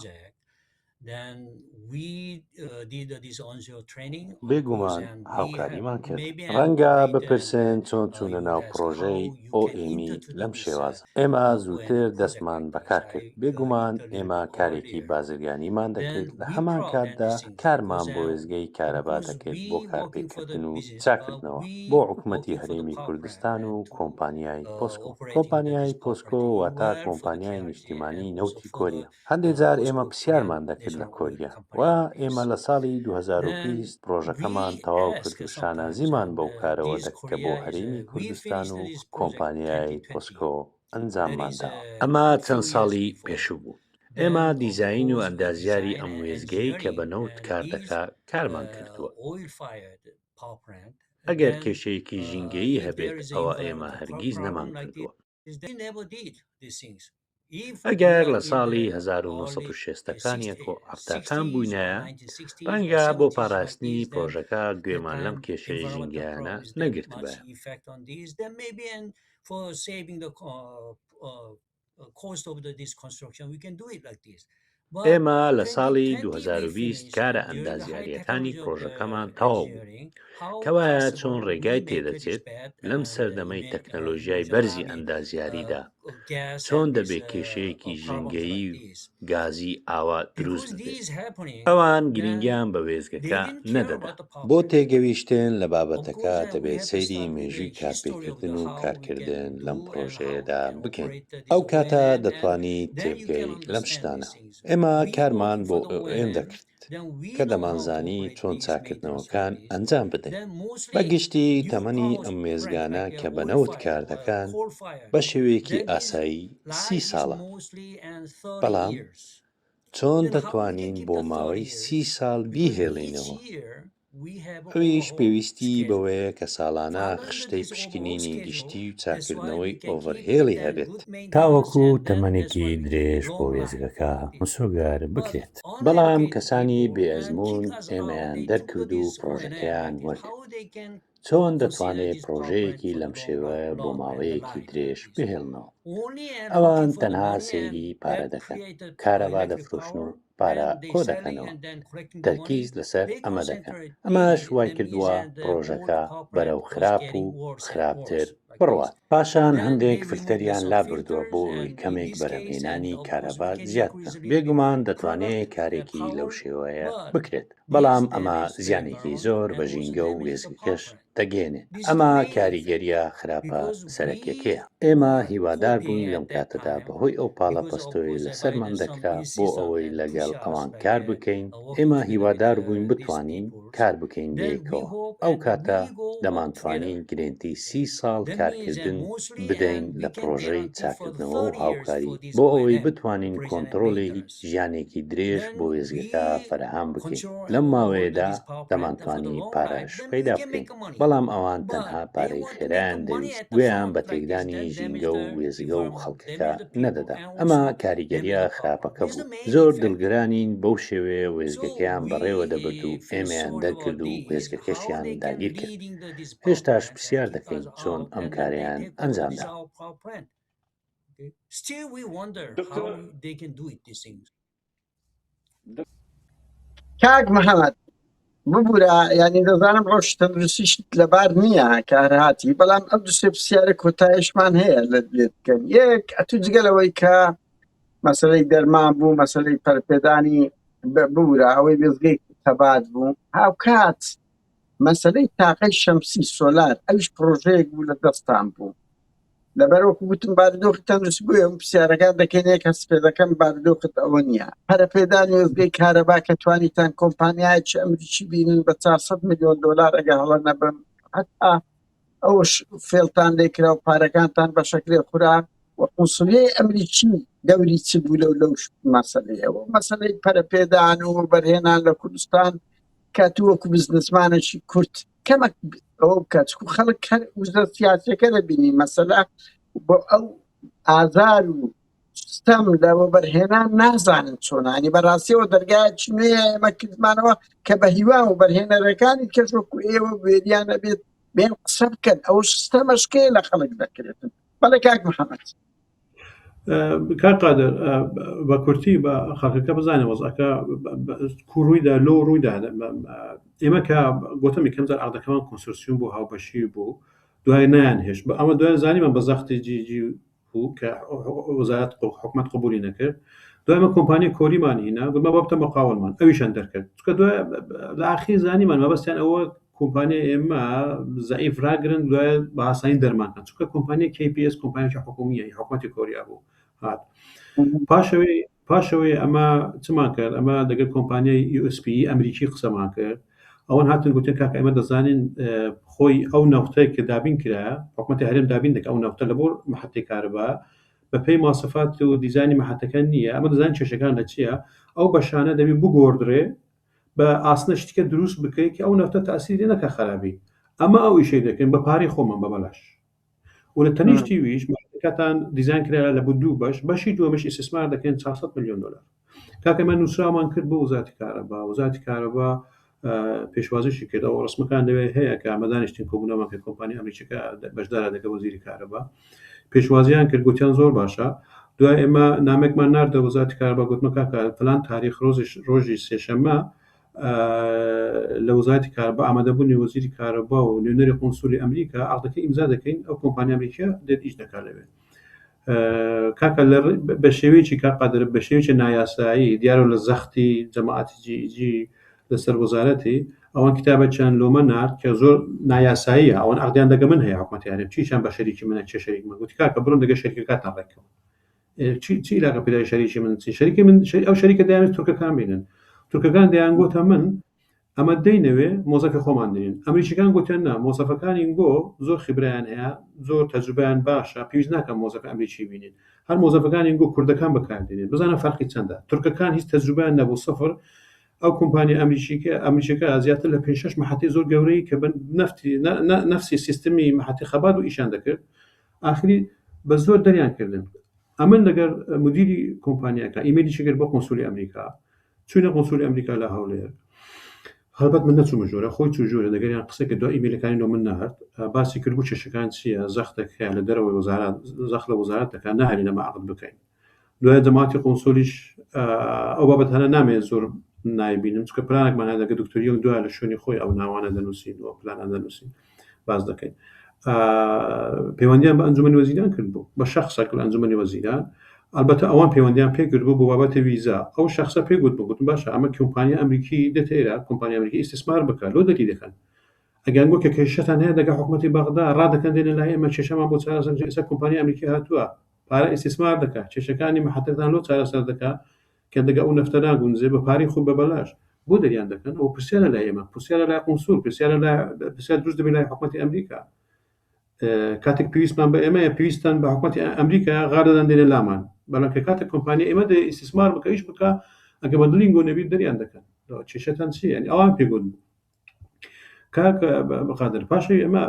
بێگومان هاوکاریمان کرد. ڕەنگە بپرسن چۆن چوونە ناو پڕۆژەی OME لەم شێوازە. ئێمە زووتر دەستمان بەکار کرد. بێگومان ئێمە کارێکی بازرگانیمان دەکرد، لە هەمان کاتدا کارمان بۆ وێستگەی کارەبا دەکرد بۆ کارپێکردن و چاککردنەوە بۆ حکومەتی هەرێمی کوردستان و کۆمپانیای پۆسکۆ. کۆمپانیای پۆسکۆ واتە کۆمپانیای نیشتیمانی نەوتی کۆریا. هەندێ جار ئێمە پرسیارمان دەکرد لە کۆریا و ئێمە لە ساڵی 2020 پڕۆژەکەمان تەواو کرد و شانازیمان بەو کارەوە دەکرد کە بۆ هەرێمی کوردستان و کۆمپانیای پۆسکۆ ئەنجاممان داوە. ئەمە چەند ساڵی پێشوو بوو. ئێمە دیزاین و ئەندازیاری ئەم وێستگەیەی کە بە نەوت کار دەکا کارمان کردووە. ئەگەر کێشەیەکی ژینگەیی هەبێت ئەوە ئێمە هەرگیز نەمانکردووە. ئەگەر لە ساڵی 1960 ەکان یاخۆ حەفتاکان بووینایە، ڕەنگە بۆ پاراستنی پرۆژەکە گوێمان لەم کێشەیە ژینگەیانە نەگرتبایە. ئێمە لە ساڵی 2020 کارە ئەندازیارییەکانی پڕۆژەکەمان تەواو بوو. کەوایە چۆن ڕێگای تێدەچێت لەم سەردەمەی تەکنەلۆژیای بەرزی ئەندازیاریدا چۆن دەبێ کێشەیەکی ژینگەیی و گازی ئاوا دروست ببێت؟ ئەوان گرینگیان بە وێستگەکە نەدەدا. بۆ تێگەویشتن لە بابەتەکە دەبێت سەیری مێژووی کارپێکردن و کارکردن لەم پڕۆژەیەدا بکەین. ئەو کاتە دەتوانیت تێبگەی لەم شتانە. ئێمە کارمان بۆ OM دەکرد کە دەمانزانی چۆن چاککردنەوەکان ئەنجام بدەین. بە گشتی تەمەنی ئەم وێستگانە کە بە نەوت کاردەکەن بە شێوەیەکی ئاسایی 30 ساڵە. بەڵام چۆن دەتوانین بۆ ماوەی 30 ساڵ بیهێڵینەوە؟ ئەویش پێویستی بەوەیە کە ساڵانە خشتەی پشکنینی گشتی و چاککردنەوەی ئۆڤەرهێڵی هەبێت. تاوەکو تەمەنێکی درێژ بۆ وێستگەکە مسۆگەر بکرێت. بەڵام کەسانی بێ ئەزموون ئێمەیان دەرکرد و پڕۆژەکەیان وەرگرت. چۆن دەتوانێت پڕۆژەیەکی لەم شێوەیە بۆ ماوەیەکی درێژ بهێڵنەوە؟ ئەوان تەنها سەیری پارە دەکەن، کارەبا دەفرۆشن و پارە کۆدەکەنەوە، تەرکیز لەسەر ئەمە دەکەن، ئەمەش وایکردووە پڕۆژەکە بەرەو خراپ و خراپتر بڕوات. پاشان هەندێک فلتەریان لابردووە بۆ ئەوەی کەمێک بەرهەمهێنانی کارەبا زیاد بکەن، بێگومان دەتوانێت کارێکی لەو شێوەیە بکرێت، بەڵام ئەمە زیانێکی زۆر بە ژینگە و وێستگەکەش دەگەیەنێت، ئەمە کاریگەرییە خراپە سەرەکیەکەیە. ئێمە هیوادار بووین لەم کاتەدا بەهۆی ئەو پاڵەپەستۆیەی لەسەرمان دەکرا بۆ ئەوەی لەگەڵ ئەوان کار بکەین، ئێمە هیوادار بووین بتوانین کار بکەین بەیەکەوە، ئەو کاتە دەمانتوانی گرێنتی 30 ساڵ کارکردن بدەین لە پڕۆژەی چاککردنەوە و هاوکاری بۆ ئەوەی بتوانین کۆنتڕۆڵی ژیانێکی درێژ بۆ وێستگەکە فەراهەم بکەین، لەم ماوەیەدا دەمانتوانی پارەش پەیدا بکەین، بەڵام ئەوان تەنها پارەی خێرایان دەویست، گوێیان بە تێکدانی ژینگە و وێستگە و خەڵکەکە نەدەدا، ئەمە کاریگەرییە خراپەکە بوو، زۆر دڵگرانین بەو شێوەیە وێستگەکەیان بەڕێوە دەبرد و ئێمەیان دەرکرد و وێستگەکەشیان داگیر کرد، هێشتاش پرسیار دەکەین چۆن ئەم کارەیان ئەنجامدا. کاک محەممەد ببوورە ینی دەزانم ڕۆژ تەندروستیشت لەبار نییە کە هەرهاتی بەڵام ئەم دوسێ پرسیارە کۆتایشمان هەیە لە لێت بکەن یەک ئەتو جگە لەوەی کە مەسلەی دەرمان بوو مەسلەی پەرپێدانی ببوورە ئەوەی وێزگەی تەبات بوو هاوکات مەسلەی تاقەی شەمسی سۆلار ئەویش پرۆژەیەک بوو لە دەستان بوو لەبەر وەکو گوتم بارودۆخی تەندروستی بۆیە ئەم پرسیارەکان دەکەین یەک هەست پێ دەکەم بارودۆخت ئەوە نییە پەرەپێدانی وێستگەی کارەبا کە توانیتان کۆمپانیایەکی ئەمریکی بینن بە 400 میلیۆن دلار ئەگە هەڵە نەبم حتا ئەوش فێڵتان لێکرا و پارەکانتان بە شەکرێ خورا و قونسڵیەی ئەمریکی دەوری چ بوو لەو لەو مەسەلەیەوە مەسەلەی پەرەپێدان و بەرهێنان لە کوردستان کە تو وەکو بزنسمانێکی کورد کەمەک ئەوە بکات چکو خەڵک هەر وزە سیاسەکە دەبینی مەسەلا بۆ ئەو ئازار و ستەم لە وەبەرهێنان نازانن چۆنانی بەڕاستیەوە دەرگایەکی نوێ ئێمە کردمانەوە کە بە هیوا و بەرهێنەرەکانی کەش وەکو ئێوە وێریان نەبێت بێن قسە بکەن ئەو ستەمەشکەیە لە خەڵک دەکرێتن بەڵێ کاک محەممەد کاک قادر بە کورتی بە خەڵکەکە بزانێ وەزعەکە کو ڕوویدا لۆ ڕوویدا ئێمە کە گوتم یەکەم جار عەقدەکەمان کۆنسۆرسیۆم بوو هاوبەشی بوو دوای نایان هێشت بە ئەمە دوای زانیمان بە زەختی جیجی بوو کە وەزارەت حکومەت قبولی نەکرد دوای ئەمە کۆمپانیای کۆریمان هینا گوتمان با بتە مقاولمان ئەویشان دەرکرد چونکە دوای لە ئاخیر زانیمان مەبەستیان ئەوە کۆمپانیای ئێمە زەعیف راگرن دوای بە ئاسانی دەرمان کەن چونکە کۆمپانیای KPS کۆمپانیاکی حکومیە ی حکومەتی کۆریا بوو هات پاشەوەی پاشەوەی ئەمە چمان کرد ئەمە دەگەر کۆمپانیای USP ئەمریکی قسەمان کرد ئەوان هاتن گوتن کاکە ئێمە دەزانین خۆی ئەو نەوتەی کە دابین کرا حکومەتی هەرێم دابین دەکە ئەو نەوتە لە بۆ محەتەی کارەبا بە پێی ماسەفات و دیزانی محەتەکە نییە ئەمە دەزانین کێشەکان لە چییە ئەو بەشانە دەبی بگۆڕدرێ بە ئاسنە شتیکە دروست بکەی کە ئەو نەوتە تاسیری لێ نەکا خەرابی ئەمە ئەو ئیشەی دەکەین بە پارەی خۆمان بە بەلاش و لە تەنیشتی ویش مارکەکەتان دیزاین کرا لە بۆ دوو بەش بەشی دووەمیش ئیستیسمار دەکەین 400 میلیۆن دلار کاکە ئێمە نووسراومان کرد بۆ وەزارەتی کارەبا وەزارەتی کارەبا پێشوازیشی کرد ئەو ڕسمەکان لەوێ هەیە کە ئەمە دانیشتین کۆبوونەوەمان کرد کۆمپانیا ئەمریکیەکە بەشدارە دەکە وەزیری کارەبا پێشوازیان کرد گوتیان زۆر باشە. دوای ئێمە نامێکمان ناردە وەزارەتی کارەبا گوتمە کاکە فلان تاریخ ڕۆژی ڕۆژی سێشەممە لە وەزارەتی کارەبا ئامادەبوونی وەزیری کارەبا و نوێنەری قونسولی ئەمریکا عەقدەکە ئیمزا دەکەین ئەو کۆمپانیا ئەمریکیە دێت ئیش دەکات لەوێ کاکە لە بە شێوەیەکی کاک قادر بە شێوەیەکی نایاسایی دیارە لە زەختی جەماعەتی جی جی لەسەر وەزارەتی ئەوان کتابەکیان لۆمە نارد کە زۆر نایاساییە ئەوان عەقدیان دەگە من هەیە حکومەتی هەرێم چیشان بە شەریکی منە چێ شەریک من گوتی کاکە بڕۆن دەگە شەریکەکاتان ڕێککەون چی چی علاقە پێدای شەریکی من چی شەریکی من ئەو شەریکە دەیانویست تورکەکان بینن تورکەکان دەیان گۆتە من ئەمە دەینەوێ مۆزەفی خۆمان دێنین. ئەمریکیەکان گوتیان نا، مۆزەفەکانی گۆ زۆر خیبرەیان هەیە، زۆر تەجروبەیان باشە، پێویست ناکا مۆزەفی ئەمریکی بینین. هەر مۆزەفەکانی گۆ کوردەکان بەکار دێنین. بزانە فەرقی چەندە. تورکەکان هیچ تەجروبەیان نەبوو، سفر. ئەو کۆمپانیا ئەمریکیکە ئەمریکیەکە زیاتر لە پێنج شەش مەحەتەی زۆر گەورەی کە بە نەفتی نەفسی سیستمی مەحەتەی خەبات بوو ئیشیان دەکرد. ئاخری بە زۆر دەریان کردن. ئەمن لەگەر مدیری کۆمپانیاکە ئیمەیلیشی کرد بۆ قونسولی ئەمریکا. چوینە قونسولی ئەمریکا لە هەولێر هەڵبەت من نەچوومە ژوورە خۆی چوو ژوورە دەگەریان قسە کرد دوای ئیمەیلەکانی لۆ من نارد باسی کرد بوو کێشەکان چییە زەختێک هەیە لە دەرەوەی وەزارەت زەخت لە وەزارەت دەکات ناهێلین ئەمە عەقد بکەین دوای جەماعەتی قونسولیش ئەو بابەتانە نامەوێت زۆر نایبینم چونکە پلانێکمان هەیە لەگە دکتۆر یۆنگ دوای لە شوێنی خۆی ئەو ناوانە دەنووسین و پلانان دەنووسین باس دەکەین پەیوەندیان بە ئەنجومەنی وەزیران کرد بوو بە شخصێک لە ئەنجومەنی وەزیران البته ئەوان پەیوەندیان پێ کرد بوو بۆ بابەتی ویزا ئەو شخصە پێ گوت بوو گوتم باشە ئەمە کۆمپانیا ئەمریکی دێتە ئێرە کۆمپانیا ئەمریکی ئیستیسمار بکە لۆ دەری دەکەن ئەگەر گوت کە کێشەتان هەیە دەگە حکوومەتی بەغدا ڕادەکەن دێنە لای ئێمە کێشەمان بۆ چارەسەر ئێستا کۆمپانیا ئەمریکی هاتووە پارە ئیستیسمار دەکات کێشەکانی محەتەکان لۆ چارەسەر دەکات کە دەگە ئەو نەفتە ناگونجێ بە پارەی خۆ بە بەلاش بۆ دەریان دەکەن ئەوە پرسیارە لای ئێمە پرسیارە لای قونسول پرسیارە لای پرسیار دروست دەبێت لای حکومەتی ئەمریکا کاتێک پێویستمان بە ئێمەیە پێویستان بە حکومەتی ئەمریکا غاردەدان دێنە لامان بەڵام کە کاتێک کۆمپانیا ئێمە دەیە ئیستیسمار بکە ئیش بکە ئەگە بە دڵینگۆ نەبیت دەریان دەکەن کێشەتان چییە یعنی ئەوان پێگوت بوو کاک قادر پاشەوی ئەمە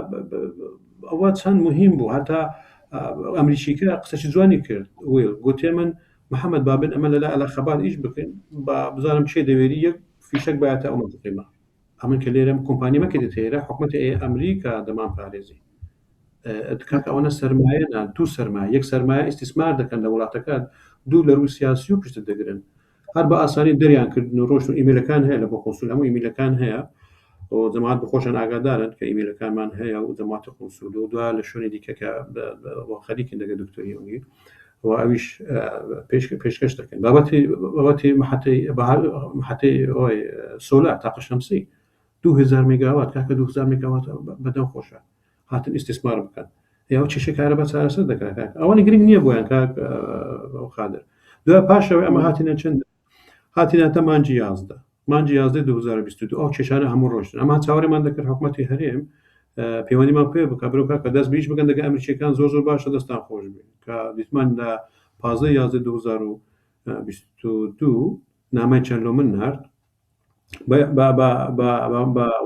ئەوە چەند مهم بوو هەتا ئەمریکیکە قسەی جوانی کرد ویل گوتێ من محەممەد بابن ئەمە لەلا ئەلە خەبات ئیش بکەین با بزانم چێ دەوێری یەک فیشەک باەتە ئەو منطقیمە ئەمن کە لێرەم کۆمپانی مەکە دێتێرە حکومەتی ئەمریکا دەمان پارێزی کاکە ئەوەنە سەرمایە نا دوو سەرمایە یەک سەرمایە ئیستیسمار دەکەن لە وڵاتەکە دوو لە رووی سیاسی و پشتت دەگرن هەر بە ئاسانی دەریان کردن و ڕۆشت و ئیمەیلەکان هەیە لە بۆ قونسول هەموو ئیمەیلەکان هەیە و جەماعەت بخۆشیان ئاگادارن کە ئیمەیلەکانمان هەیە و جەماعەتی قونسول و دوا لە شوێنی دیکە کە خەریکن دەگە دکتۆری ئەونی و ئەویش پێش پێشکەش دەکەن بابەتی بابەتی محەتەی محەتەی ئەوەی سۆلار تاقە شەمسی 2000 مێگاوات کاکە 2000 مێگاوات بەدەم خۆشە هاتن ئیستیسمار بکەن ئەو کێشەی کارەبا چارەسەر دەکات کاک ئەوانی گرنگ نییە بۆیان کاک قادر دوای پاشەوەی ئەمە هاتینە چەند هاتینە تا مانجی 11 مانجی 11 2022 ئەو کێشانە هەموو ڕۆشتن ئەمە چاوەڕێمان دەکرد حکوومەتی هەرێم پەیوەندیمان پێ بکە برۆ کاکە دەست بیش بکەن دەگە ئەمریکیەکان زۆر زۆر باشە دەستان خۆش بێ کە دیتمان لە 15 11 2022 نامەی چەند لۆ من نارد بە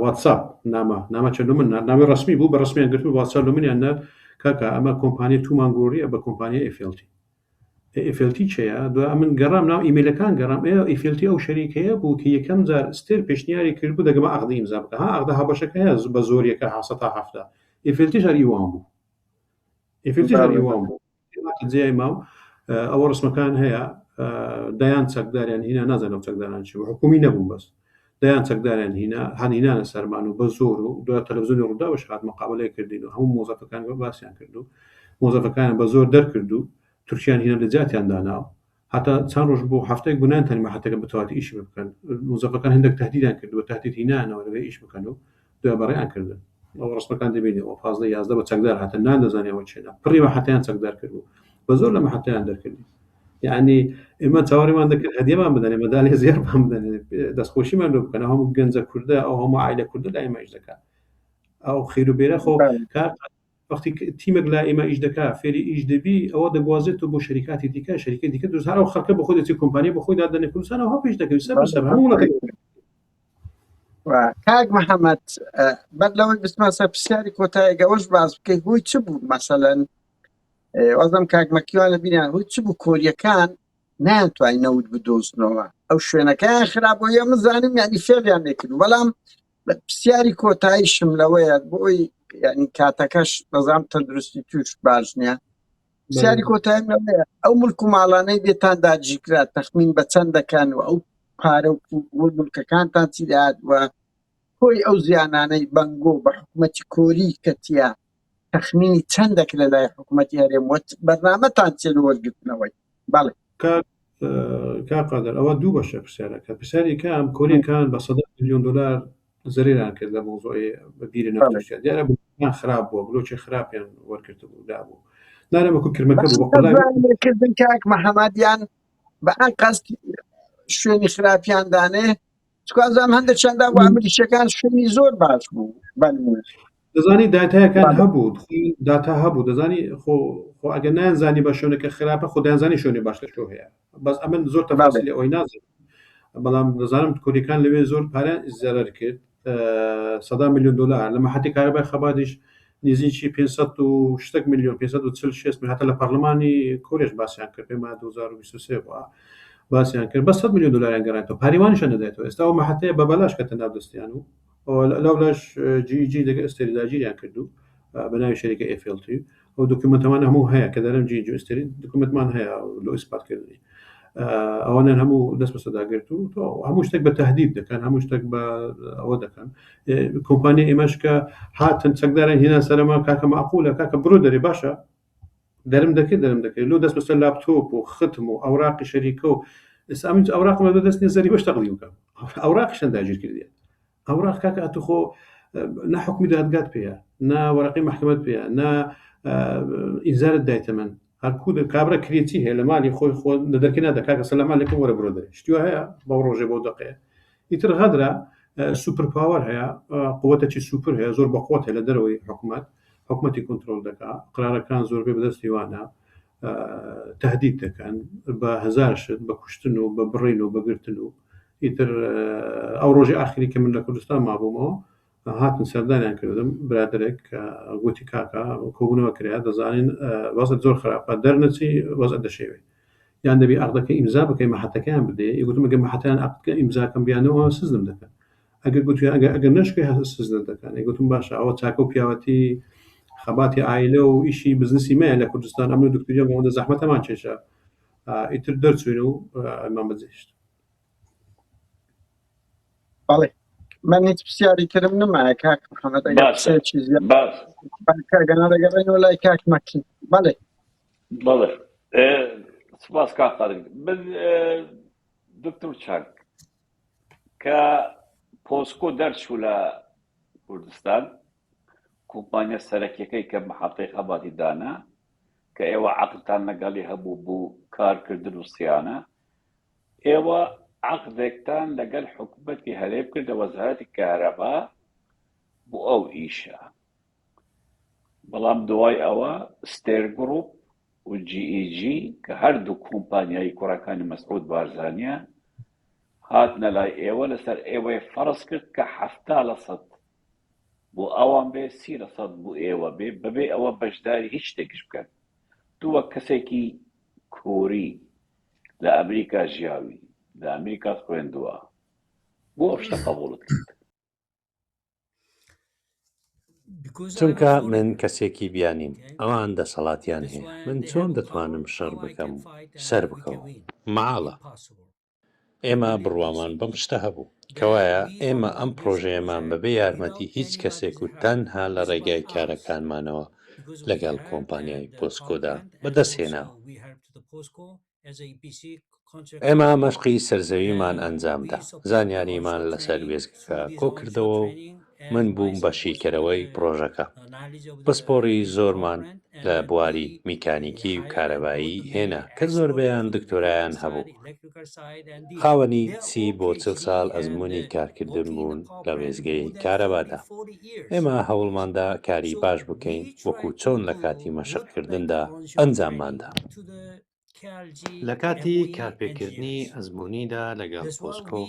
واتساپ نامە نامە چەند من ناوی ڕسمی بوو بە ڕسمیان گرت و واتساپ لە منیان نارد کاکە ئەمە کۆمپانیا تومان گۆڕیە بە کۆمپانیا ئفلتی ئفلتی چەیە دو من گەڕام ناو ئیمیلەکان گەڕام ئێ ئفلتی ئەو شەریکەیە بوو کە یەکەم جار ستێر پێشنیاری کرد بوو دەگەمە عقدی ئیمزا بکە ها عقدە هاوبەشەکە هەیە بە زۆریەکە حاسە تا هەفتە ئفلتیش هەر ئیوان بوو ئفلتیش هەر ئیوان بوو جێی ماو ئەوە ڕسمەکان هەیە دەیان چەکداریان هینا نازانم چەکداران چی بوو حکومی نەبوون بەس دەیان چەکداریان هینا هەنینانە سەرمان و بە زۆر و دوای تەلەڤزیۆنی ڕووداوش هات مقابلەی کردین و هەموو مۆزەفەکان باسیان کرد و مۆزەفەکانیان بە زۆر دەرکرد و تورکیان هینا لە جیاتیان دانا هەتا چەند ڕۆژ بۆ هەفتەیەک بوو نانتانی مەحەتەکە بە تەواتی ئیشی بکەن موزەفەکان هەندێک تهدیدیان کرد و تهدید هینانەوە لەوێ ئیش بکەن و دوای بەڕێیان کردن ئەو ڕسمەکان دەبینی ئەو 15 یازدە بە چەکدار هاتن نان دەزانێ ئەوە چێنە پڕی مەحەتیان چەکدار کرد بوو بە زۆر لە مەحەتیان دەرکردی یعنی ئێمە چاوەڕێمان دەکرد هەدیەمان بدەنێ مەدالی زێڕمان بدەنێ دەستخۆشیمان لۆ بکەن ئەو هەموو گەنجە کوردە ئەو هەموو عایلە کوردە لای ئێمە ئیش دەکات ئەو خێر و بێرە خۆ کار وەختی تیمێک لای ئێمە ئیش دەکا فێری ئیش دەبی ئەوە دەگوازێتەوە بۆ شەریکاتی دیکە شەریکەی دیکە دروست هەر ئەو خەڵکە بۆ خۆی دەچێت کۆمپانیا بۆ خۆی دادەنێ کوردستان ئەوها پێش دەکەوێت سەر بە سەر هەموو وڵاتێک کاک محەممەد بەر لەوەی بچمە سەر پرسیاری کۆتایی ئەوەش باس بکەیت هۆی چ بوو مەسەلەن وازم کاک مەکیوان لە بیریان هۆی چ بوو کۆریەکان نایانتوانی نەوت بدۆزنەوە ئەو شوێنەکەیان خراپ بۆ ئێمە زانیم یعنی فێڵیان لێکرد بەڵام پرسیاری کۆتاییشم لەوەیە بۆی یعنی کاتەکەش نەزام تەندروستی توش باش نییە. پرسیاری کۆتاییم ئەوەیە ئەو ملک و ماڵانەی لێتان داگیرکرا تەخمین بە چەند دەکەن و ئەو پارە و پوول و ملکەکانتان چی دەهات و کۆی ئەو زیانانەی بەنگۆ بە حکوومەتی کۆری کەتیە تەخمینی چەندێک لە لای حکوومەتی هەرێم وە بەرنامەتان چیە لە وەرگرتنەوەی؟ بەڵێ. کاک کاک قادر ئەوە دوو بەشە پرسیارەکە پرسیاری یەکەم کۆریەکان بە سەدان ملیۆن دۆلار زەرەریان کرد لە مەوزوعی بیری نەفت و شتە دیارە بلۆکیان خراپ بووە بلۆکی خراپیان وەرگرتبوو دابوو نارە وەکو کرمەکە بوو بە قوڵاوی کردن کاک محەممەدیان بە ئەنقەست شوێنی خراپیان دانێ چکازام هەندێک چەندا بۆ ئەمریکیەکان شوێنی زۆر باش بوو بەنمونە دەزانی داتایەکان هەبوو داتا هەبوو دەزانی خۆ خۆ ئەگەر نایانزانی بە شوێنەکە خراپە خۆ دەیانزانی شوێنی باش لە شۆ هەیە بەس ئەمن زۆر تەفاسیلی ئەوەی نازانم بەڵام دەزانم کوردەکان لەوێ زۆر پارە زەرەر کرد سەدا میلیۆن دلار لە مەحەتی کارەبای خەباتیش نزیکی 500 و شتێک میلیۆن 546 میلیۆن هەتا لە پەرلەمانی کۆرێش باسیان کرد پێم وایە 2023 بووە باسیان کرد بە 100 میلیۆن دلاریان گەڕێنەوە پاریوانیشان نەدایتەوە ئێستا ئەو مەحەتەیە بە بەلاش کەتە ناو دەستیان و لەولاش جی جی دەگە ئەستێری داگیریان کردو بە ناوی شەریکە FLT ئەو دۆکیومنتەمان هەموو هەیە کە دەرم جی جی ئەستێری دۆکیومنتمان هەیە لۆ ئیسپاتکردنی ئەوانیان هەموو دەست بەسەدا گرت و هەموو شتێک بە تهدید دەکەن هەموو شتێک بە ئەوە دەکەن کۆمپانیا ئێمەش کە هاتن چەکداران هێنا سەرەما کاکە معقولە کاکە برۆ دەرێ باشە دەرم دەکرد دەرم دەکرد لۆ دەست بەسەر لاپتۆپ و ختم و ئەوراقی شەریکە و ئێستا ئەمن ئەوراقم لە دەست نییە زەریبەش تەقدیم بکەم ئەوراقیشان داگیر کردیە ئەوراق کاکە ئەتو خۆ نە حکومی دادگات پێیە نە وەرەقەی محکمەت پێیە نە ئینزارت دایتە من هەرکو کابرا کرێچی هەیە لە مالی خۆی خۆ لە دەرکی نادا کاکە سەلام عەلەیکم وەرە برۆ دەرێ شتی وا هەیە بەو ڕۆژێ بەو دەقەیە ئیتر غەدرە super power هەیە قوتێکی سوپر هەیە زۆر بە قوت هەیە لە دەرەوەی حکوومەت حکوومەتی کۆنترۆل دەکا قرارەکان زۆربەی بەدەستی وانە تهدید دەکەن بە هەزار شت بە کوشتن و بە بڕین و بەگرتن و ئیتر ئەو ڕۆژی ئاخری کە من لە کوردستان مابوومەوە هاتن سەردانیان کردم برادێک کە گوتی کاکە کۆبوونەوە کرا دەزانین وەزع زۆر خراپە دەرنەچی وەزع دەشێوێ یان دەبی عەقدەکە ئیمزا بکەی مەحەتەکەیان بدەیە ئی گوتم ئەگەر مەحەتیان عەقدەکە ئیمزاکەم بیانەوە سزنم دەکەن ئەگەر گوتیان ئەگەر ئەگەر نەشکەی هەر سزنت دەکەن ئی گوتم باشە ئەوە چاکە و پیاوەتی خەباتی عایلە و ئیشی بزنسی مەیە لە کوردستان ئەمن و دکتۆریان ئەوەندە زەحمەتەمان کێشا ئیتر دەرچووین و ئەمان بەجێهێشت. بەڵێ من هیچ پرسیاری ترم نمایە کاک محەممەد ئەگەر باشە قسەیەکی زیاد باش کاگەنا دەگەڕێنەوە لای کاک مەکی بەڵێ بەڵێ ئێ، سپاس کاک قادر من ئێ، دکتۆر چاک کە پۆسکۆ دەرچوو لە کوردستان کۆمپانیا سەرەکیەکەی کە محەتەی خەباتی دانا کە ئێوە عەقدتان لەگەڵی هەبوو بۆ کارکردن و سیانە ئێوە عەقدێکتان لەگەل حکومەتی هەرێم کرد لە وەزارەتی کارەبا بۆ ئەو ئیشە بەڵام دوای ئەوە ستێر گروپ و جی ئی جی کە هەردوو کۆمپانیایی کوڕەکانی مەسعود بارزانیە هاتنە لای ئێوە لەسەر ئێوەی فەرز کرد کە 70% بۆ ئەوان بێ 30% بۆ ئێوە بێ بەبێ ئەوە بەشداری هیچ شتێکیش بکەن تو وەک کەسێکی کۆری لە ئەمریکا ژیاوی لە ئەمریکات خوێندووە بۆ ئەو شتە قبوڵت کرد؟ چونکە من کەسێکی بیانیم، ئەوان دەسەڵاتیان هەیە، من چۆن دەتوانم شەڕ بکەم و سەربکەوم؟ مەحاڵە. ئێمە بڕوامان بەم شتە هەبوو. کەوایە ئێمە ئەم پڕۆژەیەمان بەبێ یارمەتی هیچ کەسێک و تەنها لە ڕێگای کارەکانمانەوە لەگەڵ کۆمپانیای پۆسکۆدا بەدەستهێناوە. ئێمە مەشقی سەرزەویمان ئەنجامدا، زانیاریمان لەسەر وێستگەکە کۆکردەوە و من بووم بە شیکەرەوەی پڕۆژەکە. پسپۆڕی زۆرمان لە بواری میکانیکی و کارەبایی هێنا کە زۆربەیان دکتۆرایان هەبوو. خاوەنی 30 بۆ 40 ساڵ ئەزموونی کارکردن بوون لە وێستگەی کارەبادا. ئێمە هەوڵماندا کاری باش بکەین وەکو چۆن لە کاتی مەشقکردندا ئەنجامماندا. لە کاتی کارپێکردنی ئەزموونیدا لەگەڵ پۆسکۆ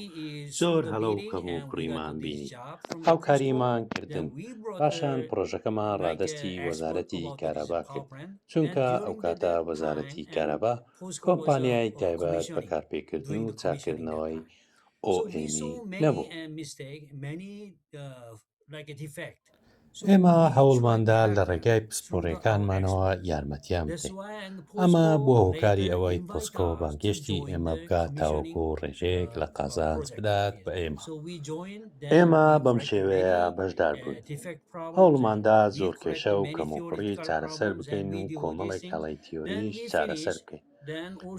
زۆر هەڵە و کەموکوڕیمان بینی، هاوکاریمان کردن، پاشان پڕۆژەکەمان ڕادەستی وەزارەتی کارەبا کرد، چونکە ئەوکاتە وەزارەتی کارەبا کۆمپانیای تایبەت بە کارپێکردن و چاککردنەوەی OM ی نەبوو. ئێمە هەوڵماندا لە ڕێگای پسپۆڕیەکانمانەوە یارمەتیان بدەین. ئەمە بووە هۆکاری ئەوەی پۆسکۆ بانگهێشتی ئێمە بکات تاوەکو ڕێژەیەک لە قازانج بدات بە ئێمە. ئێمە بەم شێوەیە بەشدار بووین. هەوڵماندا زۆر کێشە و کەموکوڕی چارەسەر بکەین و کۆمەڵێک هەڵەی تیۆریش چارەسەر بکەین.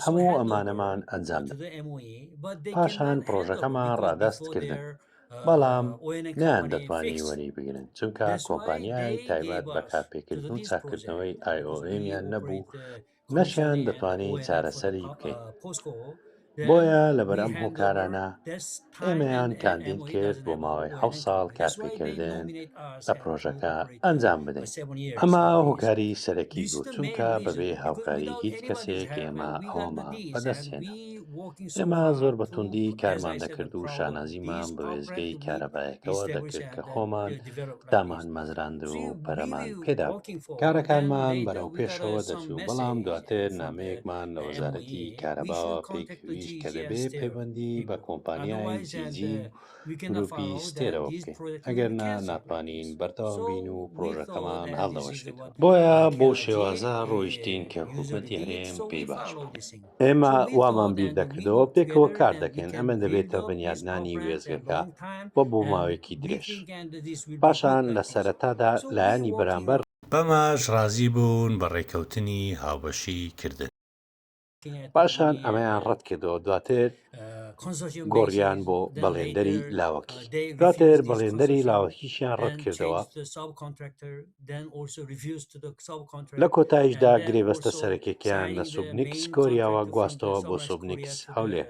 هەموو ئەمانەمان ئەنجامدا. پاشان پڕۆژەکەمان ڕادەست کردن. بەڵام نەیاندەتوانی وەریبگرن، چونکە کۆمپانیای تایبەت بە کارپێکردن و چاککردنەوەی IOM یان نەبوو، نەشیان دەتوانی چارەسەری بکەین. بۆیە لەبەر ئەم هۆکارانە ئێمەیان کاندید کرد بۆ ماوەی حەوت ساڵ کارپێکردن لە پرۆژەکە ئەنجام بدەین. ئەمە هۆکاری سەرەکی بوو، چونکە بەبێ هاوکاری هیچ کەسێک ئێمە ئەوەمان بەدەستهێنا. ئێمە زۆر بە توندی کارمان دەکرد و شانازیمان بە وێستگەی کارەبایەکەوە دەکرد کە خۆمان دامانمەزراند و پەرەمان پێدابوو. کارەکانمان بەرەو پێشەوە دەچوو، بەڵام دواتر نامەیەکمان لە وەزارەتی کارەباوە پێگەیشت کە دەبێ پەیوەندی بە کۆمپانیای جی جی و گروپی ستێرەوە بکەین، ئەگەرنا ناتوانین بەردەوام بین و پڕۆژەکەمان هەڵدەوەشێتەوە. بۆیە بەو شێوازە ڕۆیشتین کە حکومەتی هەرێم پێی باش بوو. ئێمە وامان بیر دەکردەوە پێکەوە کار دەکەین، ئەمە دەبێتە بنیادنانی وێستگەکە و بۆ ماوەیەکی درێژ. پاشان لە سەرەتادا لایەنی بەرامبەر. بەمەش ڕازی بوون بە ڕێککەوتنی هاوبەشی کردن. پاشان ئەمەیان ڕەتکردەوە، دواتر گۆڕیان بۆ بەڵێندەری لاوەکی، دواتر بەڵێندەری لاوەکیشیان ڕەتکردەوە، لە کۆتاییشدا گرێبەستە سەرەکیەکەیان لە سوبنیکس کۆریاوە گواستەوە بۆ سوبنیکس هەولێر.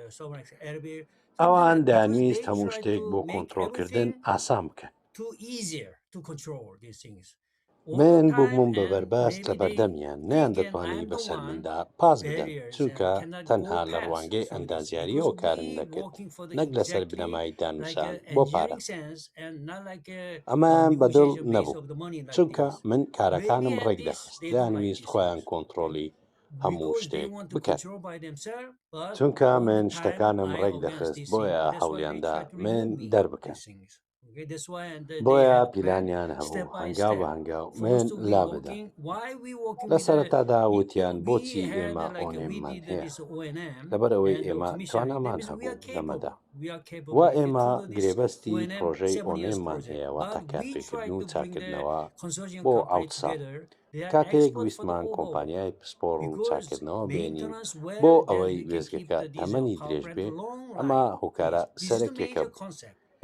ئەوان دەیانویست هەموو شتێک بۆ کۆنترۆڵکردن ئاسان بکەن. من بووبووم بە بەربەست لە بەردەمیان، نەیاندەتوانی بەسەر مندا پاس بدەن، چونکە تەنها لە ڕوانگەی ئەندازیارییەوە کارم دەکرد، نەک لەسەر بنەمای دانوسان بۆ پارە. ئەمەیان بە دڵ نەبوو، چونکە من کارەکانم ڕێک دەخست، دەیانویست خۆیان کۆنتڕۆڵی هەموو شتێک بکەن. چونکە من شتەکانم ڕێک دەخست، بۆیە هەوڵیاندا من دەربکەن. بۆیە پیلانیان هەبوو هەنگاو بە هەنگاو من لابدەن. لە سەرەتادا وتیان بۆچی ئێمە ئۆنێممان هەیە؟ لەبەر ئەوەی ئێمە توانامان هەبوو لەمەدا. وە ئێمە گرێبەستی پرۆژەی ئۆنێممان هەیە واتە کارپێکردن و چاککردنەوە بۆ حەوت ساڵ. کاتێک ویستمان کۆمپانیای پسپۆڕ و چاککردنەوە بێنین بۆ ئەوەی وێستگەکە تەمەنی درێژ بێ، ئەمە هۆکارە سەرەکیەکە بوو.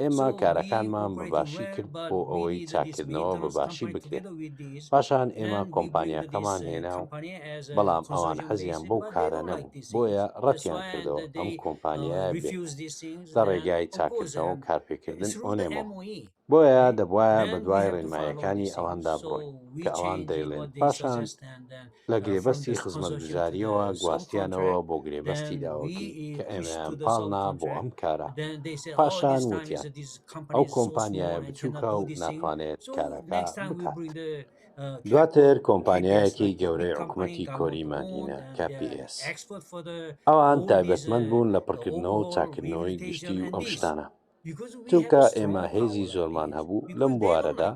ئێمە کارەکانمان بە باشی کرد بۆ ئەوەی چاککردنەوە بە باشی بکرێت. پاشان ئێمە کۆمپانیاکەمان هێنا و بەڵام ئەوان حەزیان بەو کارە نەبوو، بۆیە ڕەتیان کردەوە ئەم کۆمپانیایە بێت لە ڕێگای چاککردنەوە و کارپێکردن ئۆنێمەوە. بۆیە دەبوایە بەدوای ڕێنماییەکانی ئەواندا بڕۆین کە ئەوان دەیڵێن. پاشان لە گرێبەستی خزمەتگوزارییەوە گواستیانەوە بۆ گرێبەستی لاوەکی کە ئێمەیان پاڵنا بۆ ئەم کارە. پاشان وتیان ئەو کۆمپانیایە بچووکە و ناتوانێت کارەکە بکات. دواتر کۆمپانیایەکی گەورەی حکومەتی کۆریمان هینا، KPS. ئەوان تایبەتمەند بوون لە پڕکردنەوە و چاککردنەوەی گشتی و ئەم شتانە. چونکە ئێمە هێزی زۆرمان هەبوو لەم بوارەدا،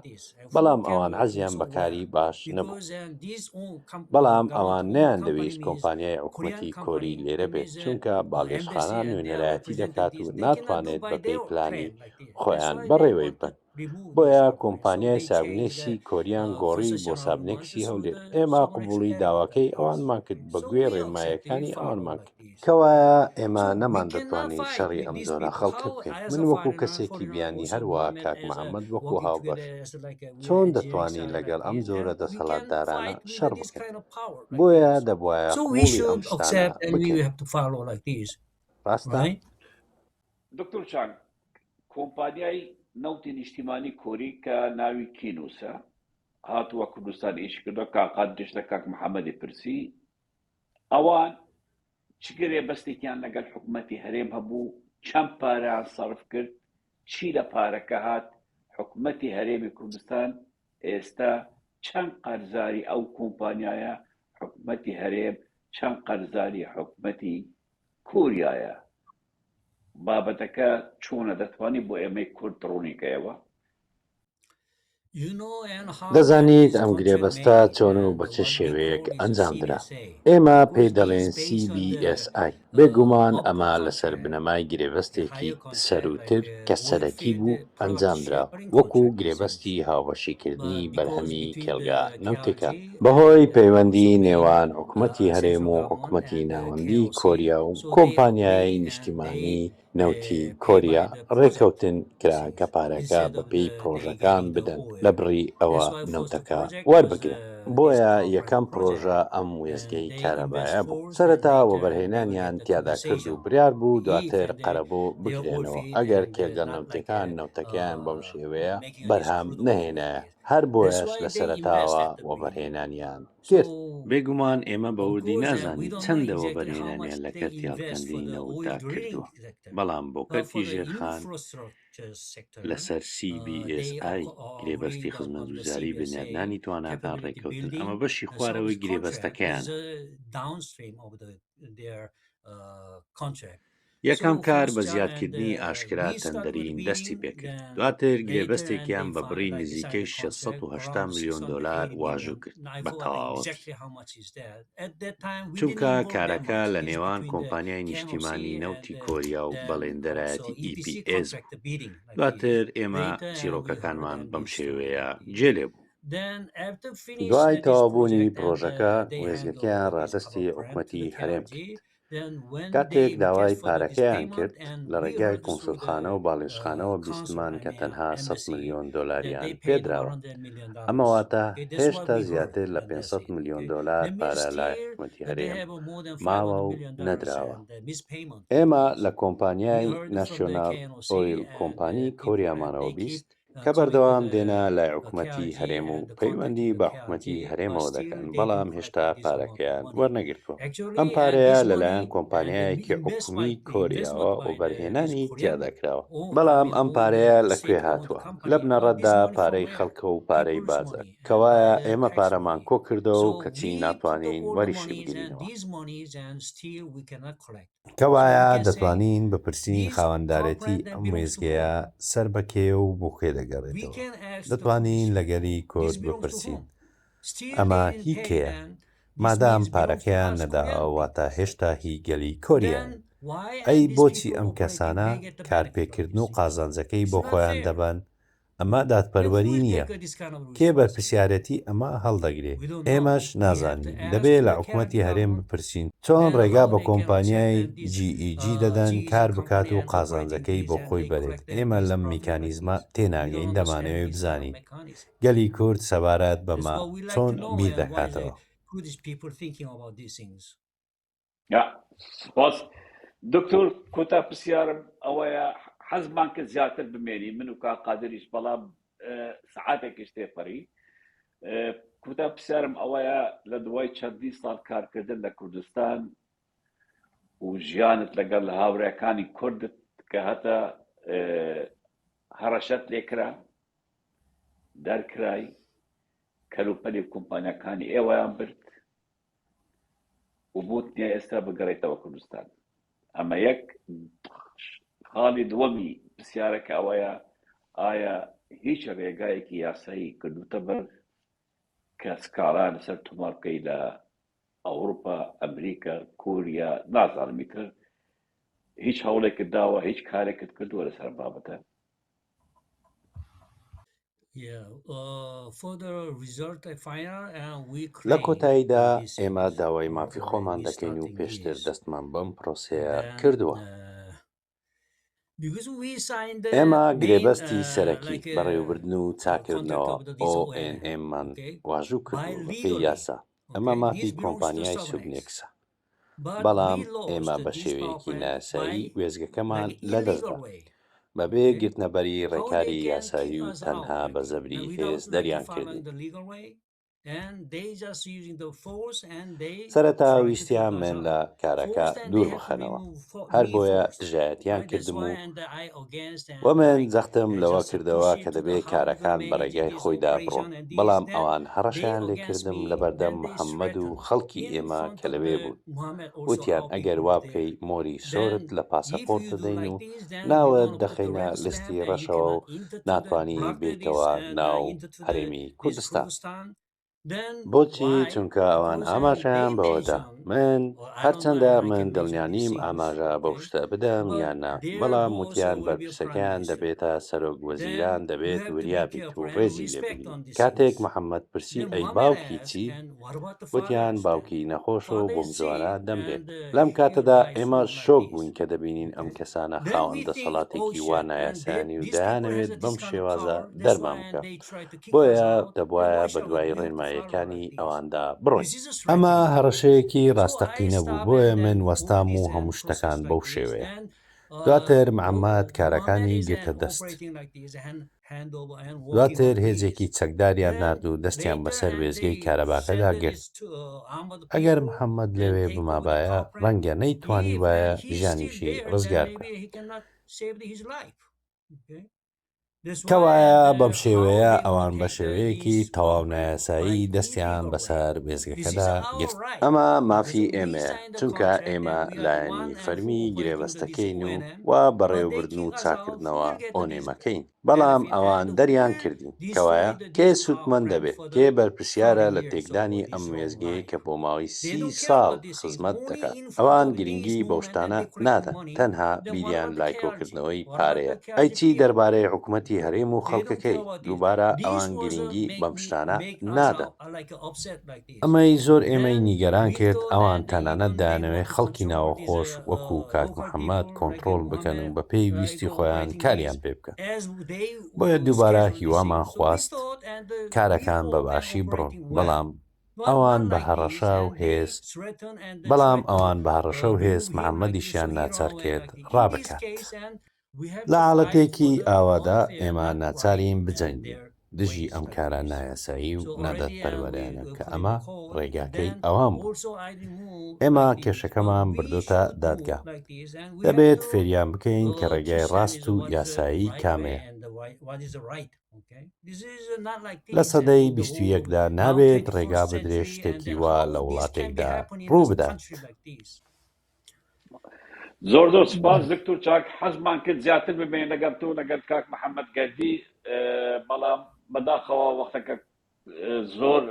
بەڵام ئەوان حەزیان بە کاری باش نەبوو. بەڵام ئەوان نەیاندەویست کۆمپانیای حکومەتی کۆری لێرە بێت، چونکە باڵیۆزخانە نوێنەرایەتی دەکات و ناتوانێت بەپێی پلانی خۆیان بەڕێوەی ببەن. بۆیە کۆمپانیای سابنێکسی کۆریان گۆڕی بۆ سابنێکسی هەولێر. ئێمە قبوڵی داواکەی ئەوانمان کرد، بە گوێی ڕێنماییەکانی ئەوانمان کرد. کەوایە ئێمە نەماندەتوانی شەڕی ئەم جۆرە خەڵکە بکەین. من وەکو کەسێکی بیانی هەروەها کاک محەمەد وەکو هاوبەش چۆن دەتوانین لەگەڵ ئەم جۆرە دەسەڵاتدارانە شەڕ بکەین؟ بۆیە دەبوایە قبوڵی ئەم شتانە بکەین. ڕاستە؟ دکتۆر چانگ، کۆمپانیای نەوتی نیشتیمانی کۆری کە ناوی کینوسە هاتووە کوردستان ئیش کردووە، کاک قادریش لە کاک محەمەدی پرسی ئەوان چ گرێبەستێکیان لەگەڵ حکومەتی هەرێم هەبوو، چەند پارەیان سەرف کرد، چی لە پارەکە هات، حکومەتی هەرێمی کوردستان ئێستا چەند قەرزاری ئەو کۆمپانیایە، حکومەتی هەرێم چەند قەرزاری حکومەتی کۆریایە، بابەتەکە چۆنە دەتوانی بۆ ئێمەی کورد ڕوونی کەیەوە؟ دەزانیت ئەم گرێبەستە چۆن و بە چ شێوەیەک ئەنجامدرا؟ ئێمە پێی دەڵێین CBSI. بێگومان ئەمە لەسەر بنەمای گرێبەستێکی سەرووتر کە سەرەکی بوو ئەنجامدرا، وەکو گرێبەستی هاوبەشیکردنی بەرهەمی کێڵگە نەوتەکان. بەهۆی پەیوەندی نێوان حکومەتی هەرێم و حکومەتی ناوەندی کۆریا و کۆمپانیای نیشتیمانی نەوتی کۆریا ڕێکەوتن کرا کە پارەکە بەپێی پڕۆژەکان بدەن لەبڕی ئەوە نەوتەکە وەربگرن. بۆیە یەکەم پڕۆژە ئەم وێستگەی کارەبایە بوو. سەرەتا وەبەرهێنانیان تیادا کرد و بریار بوو دواتر قەرەبوو بکرێنەوە ئەگەر کێڵگە نەوتیەکان نەوتەکەیان بەم شێوەیە بەرهەم نەهێنایە. هەر بۆیەش لە سەرەتاوە وەبەرهێنانیان کرد. بێگومان ئێمە بە وردی نازانین چەندە وەبەرهێنانیان لە کەرتی هەڵکەندنی نەوتدا کردووە، بەڵام بۆ کەرتی ژێرخان لەسەر CBSI، گرێبەستی خزمەتگوزاری بنیادنانی تواناکان ڕێککەوتن، ئەمە بەشی خوارەوەی گرێبەستەکەیانە. یەکەم کار بە زیادکردنی ئاشکرا تەندەرین دەستی پێکرد، دواتر گرێبەستێکیان بە بڕی نزیکەی 680 ملیۆن دۆلار واژوو کرد بە تەواوەتی، چونکە کارەکە لە نێوان کۆمپانیای نیشتیمانی نەوتی کۆریا و بەڵێندەرایەتی EPS بوو، دواتر ئێمە چیڕۆکەکانمان بەم شێوەیە جێ لێ بوو. دوای تەواوبوونی پڕۆژەکە، وێستگەکەیان ڕادەستی حکومەتی هەرێم کرد. کاتێک داوای پارەکەیان کرد، لە ڕێگای کونسوڵخانە و باڵیۆزخانەوە بیستمان کە تەنها 100 ملیۆن دۆلاریان پێدراوە. ئەمە واتە هێشتا زیاتر لە 500 ملیۆن دۆلار پارە لای حکومەتی هەرێم ماوە و نەدراوە. ئێمە لە کۆمپانیای ناشیۆناڵ ئۆیڵ کۆمپانی کۆریامانەوە 20 کە بەردەوام دێنە لای حکومەتی هەرێم و پەیوەندی بە حکومەتی هەرێمەوە دەکەن، بەڵام هێشتا پارەکەیان وەرنەگرتووە. ئەم پارەیە لەلایەن کۆمپانیایەکی حکومی کۆریاوە وەبەرهێنانی تیادا کراوە. بەڵام ئەم پارەیە لە کوێ هاتووە؟ لە بنەڕەتدا پارەی خەڵکە و پارەی باجە. کەوایە ئێمە پارەمان کۆکردەوە و کەچی ناتوانین وەریشی بگرینەوە. کەوایە دەتوانین بپرسین خاوەندارێتی ئەم وێستگەیە سەر بە کێیە و بۆ کێ دەگەڕێتەوە؟ دەتوانین لە گەلی کورد بپرسین ئەمە هی کێیە؟ مادام پارەکەیان نەداوە واتە هێشتا هی گەلی کۆریایە. ئەی بۆچی ئەم کەسانە کارپێکردن و قازانجەکەی بۆ خۆیان دەبەن ئەمە دادپەروەری نییە. کێ بەرپرسیارێتی ئەمە هەڵدەگرێ؟ ئێمەش نازانین. دەبێ لە حکومەتی هەرێم بپرسین چۆن ڕێگا بە کۆمپانیای GEG دەدەن کار بکات و قازانجەکەی بۆ خۆی بەرێت؟ ئێمە لەم میکانیزمە تێناگەین، دەمانەوێ بزانین گەلی کورد سەبارەت بەمە چۆن بیردەکاتەوە. سپاس دکتۆر کۆتا پرسیارم ئەوەیە حەزمان کرد زیاتر بمێنی من و کاک قادریش بەڵام سەعاتێکیش تێپەڕی کۆتا پرسیارم ئەوەیە لە دوای چەندین ساڵ کارکردن لە کوردستان و ژیانت لەگەڵ هاوڕێکانی کوردت کە هەتا هەڕەشەت لێکرا دەرکرای کەلوپەلی کۆمپانیاکانی ئێوەیان برد و بۆت نیە ئێستا بگەڕێیتەوە کوردستان ئەمە یەک خاڵی دووەمی پرسیارەکە ئەوەیە ئایا هیچ ڕێگایەکی یاسایی کردوتە بەر کە سکاڵا لەسەر تۆمار بکەی لە ئەوروپا ئەمریکا کۆریا نازانم ئیتر هیچ هەوڵێکت داوە هیچ کارێکت کردووە لەسەر بابەتە لە کۆتاییدا ئێمە داوای مافی خۆمان دەکەین و پێشتر دەستمان بەم پرۆسەیە کردووە. ئێمە گرێبەستی سەرەکی بەڕێوەبردن و چاککردنەوە، ONM، مان واژوو کردووە بەپێی یاسا، ئەمە مافی کۆمپانیای سوبنێکسە. بەڵام ئێمە بە شێوەیەکی نایاسایی وێستگەکەمان لەدەستدا، بەبێ گرتنەبەری ڕێکاری یاسایی و تەنها بە زەبری هێز دەریانکردین. سەرەتا ویستیان من لە کارەکە دوور بخەنەوە، هەر بۆیە دژایەتیان کردم و و من جەختم لەوە کردەوە کە دەبێ کارەکان بە ڕێگای خۆیدا بڕۆن، بەڵام ئەوان هەڕەشەیان لێ کردم لەبەردەم محەممەد و خەڵکی ئێمە کە لەوێ بوون، وتیان ئەگەر وا بکەی مۆری سۆرت لە پاسەپۆرت دەدەین و ناوت دەخەینە لستی ڕەشەوە و ناتوانی بێیتەوە ناو هەرێمی کوردستان. بۆچی؟ چونکە ئەوان ئاماژەیان بەوە دا. من، هەرچەندە من دڵنیا نیم ئاماژە بەو شتە بدەم یان نا، بەڵام وتیان بەرپرسەکەیان دەبێتە سەرۆک وەزیران دەبێت وریا بیت و ڕێزی لێ بگریت. کاتێک محەمەد پرسی ئەی باوکی چی؟ وتیان باوکی نەخۆشە و بەم زوانە دەمرێت. لەم کاتەدا ئێمە شۆک بووین کە دەبینین ئەم کەسانە خاوەن دەسەڵاتێکی وا نایاسایانەی و دەیانەوێت بەم شێوازە دەرمان بکەن. بۆیە دەبوایە بەدوای ڕێنماییەکانی ئەواندا بڕۆین. ئەمە هەڕەشەیەکی ڕاستەقینە بوو، بۆیە من وەستام و هەموو شتەکان بەو شێوەیە. دواتر محەمەد کارەکانی گرتە دەست. دواتر هێزێکی چەکداریان نارد و دەستیان بەسەر وێستگەی کارەباکەدا گرت. ئەگەر محەمەد لەوێ بمابایە، ڕەنگە نەیتوانیبایە ژیانیشی ڕزگار بکات. کەوایە بەم شێوەیە ئەوان بە شێوەیەکی تەواو نایاسایی دەستیان بەسەر وێستگەکەدا گرت. ئەمە مافی ئێمەیە، چونکە ئێمە لایەنی فەرمی گرێبەستەکەین و و بەڕێوەبردن و چاککردنەوە ئۆنێمەکەین. بەڵام ئەوان دەریان کردین. کەوایە کێ سوودمەند دەبێت؟ کێ بەرپرسیارە لە تێکدانی ئەم وێستگەیەی کە بۆ ماوەی سی ساڵ خزمەت دەکات؟ ئەوان گرنگی بەو شتانە نادەن، تەنها بیریان لای کۆکردنەوەی پارەیە. ئەی چی دەربارەی حکومەتی هەرێم و خەڵکەکەی؟ دووبارە ئەوان گرنگی بەم شتانە نادەن. ئەمەی زۆر ئێمەی نیگەران کرد، ئەوان تەنانەت دەیانەوێت خەڵکی ناوەخۆش وەکو کاک محەمەد کۆنتڕۆڵ بکەن و بەپێی ویستی خۆیان کاریان پێ بکەن. بۆیە دووبارە هیوامان خواست کارەکان بە باشی بڕۆن، بەڵام ئەوان بە هەڕەشە و هێز بەڵام ئەوان بە هەڕەشە و هێز محەمەدیشیان ناچار کرد ڕابکات. لە حاڵەتێکی ئاوادا ئێمە ناچارین بجەنگین دژی ئەم کارە نایاسایی و نادادپەروەرانە کە ئەمە ڕێگاکەی ئەوان بوو. ئێمە کێشەکەمان بردۆتە دادگا. دەبێت فێریان بکەین کە ڕێگای ڕاست و یاسایی کامەیە. لە سەدەی 21 دا نابێت ڕێگا بدرێت شتێکی وا لە وڵاتێکدا ڕووبدات. زۆر زۆر سپاس دکتور چاک حەزمان کرد زیاتر ببین لەگەڵ تۆ لەگەڵ کاک محەممەد گەردی بەڵام بەداخەوە وەختەکە زۆر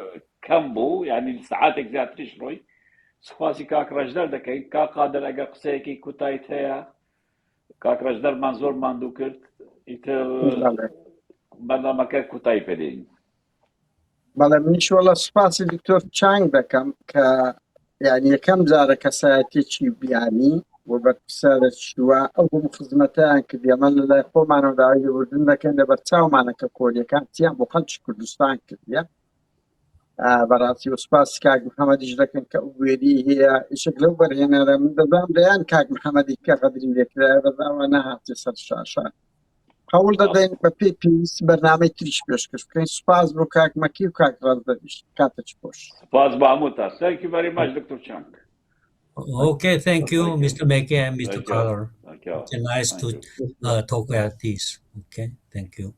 کەم بوو یعنی سعاتێک زیاتریش ڕۆی سپاسی کاک ڕەشدەر دەکەین کاک قادر ئەگەر قسەیەکی کوتایت هەیە کاک ڕەشدەرمان زۆر ماندوو کرد ئیتر بەرنامەکە کوتایی پێدێین بەڵێ منیش وەڵا سوپاسی دکتۆر چانگ دەکەم کە یعنی یەکەم جارە کەسایەتێکی بیانی و بەرپرسیارە چووە ئەو هەموو خزمەتیان کردی ئەمە لە لای خۆمانەوە داوای لێبوردن دەکەین لەبەر چاومانە کە کۆریەکان چیان بۆ خەڵکی کوردستان کردیە بەڕاستی و سوپاس کاک محەممەدیش دەکەن کە ئەو بوێری هەیە ئیشێک لەو بەرهێنەرە من دەزانم دەیان کاک محەممەدی کە غەدری لێکرایە بەداوە نەهاتێ سەر شاشە هەوڵ دەدەین بە پێی پێویست بەرنامەی تریش پێشکەش بکەین سوپاس بۆ کاک مەکی و کاک ڕازدەریش کاتێکی خۆش سپاس بە هەمووتان Thank you very much دکتۆر چانگ Okay, thank you, Mr. Meke and Mr. Thank you. Carter. Thank you. It's nice Thank to you. uh, talk about this. Okay, thank you.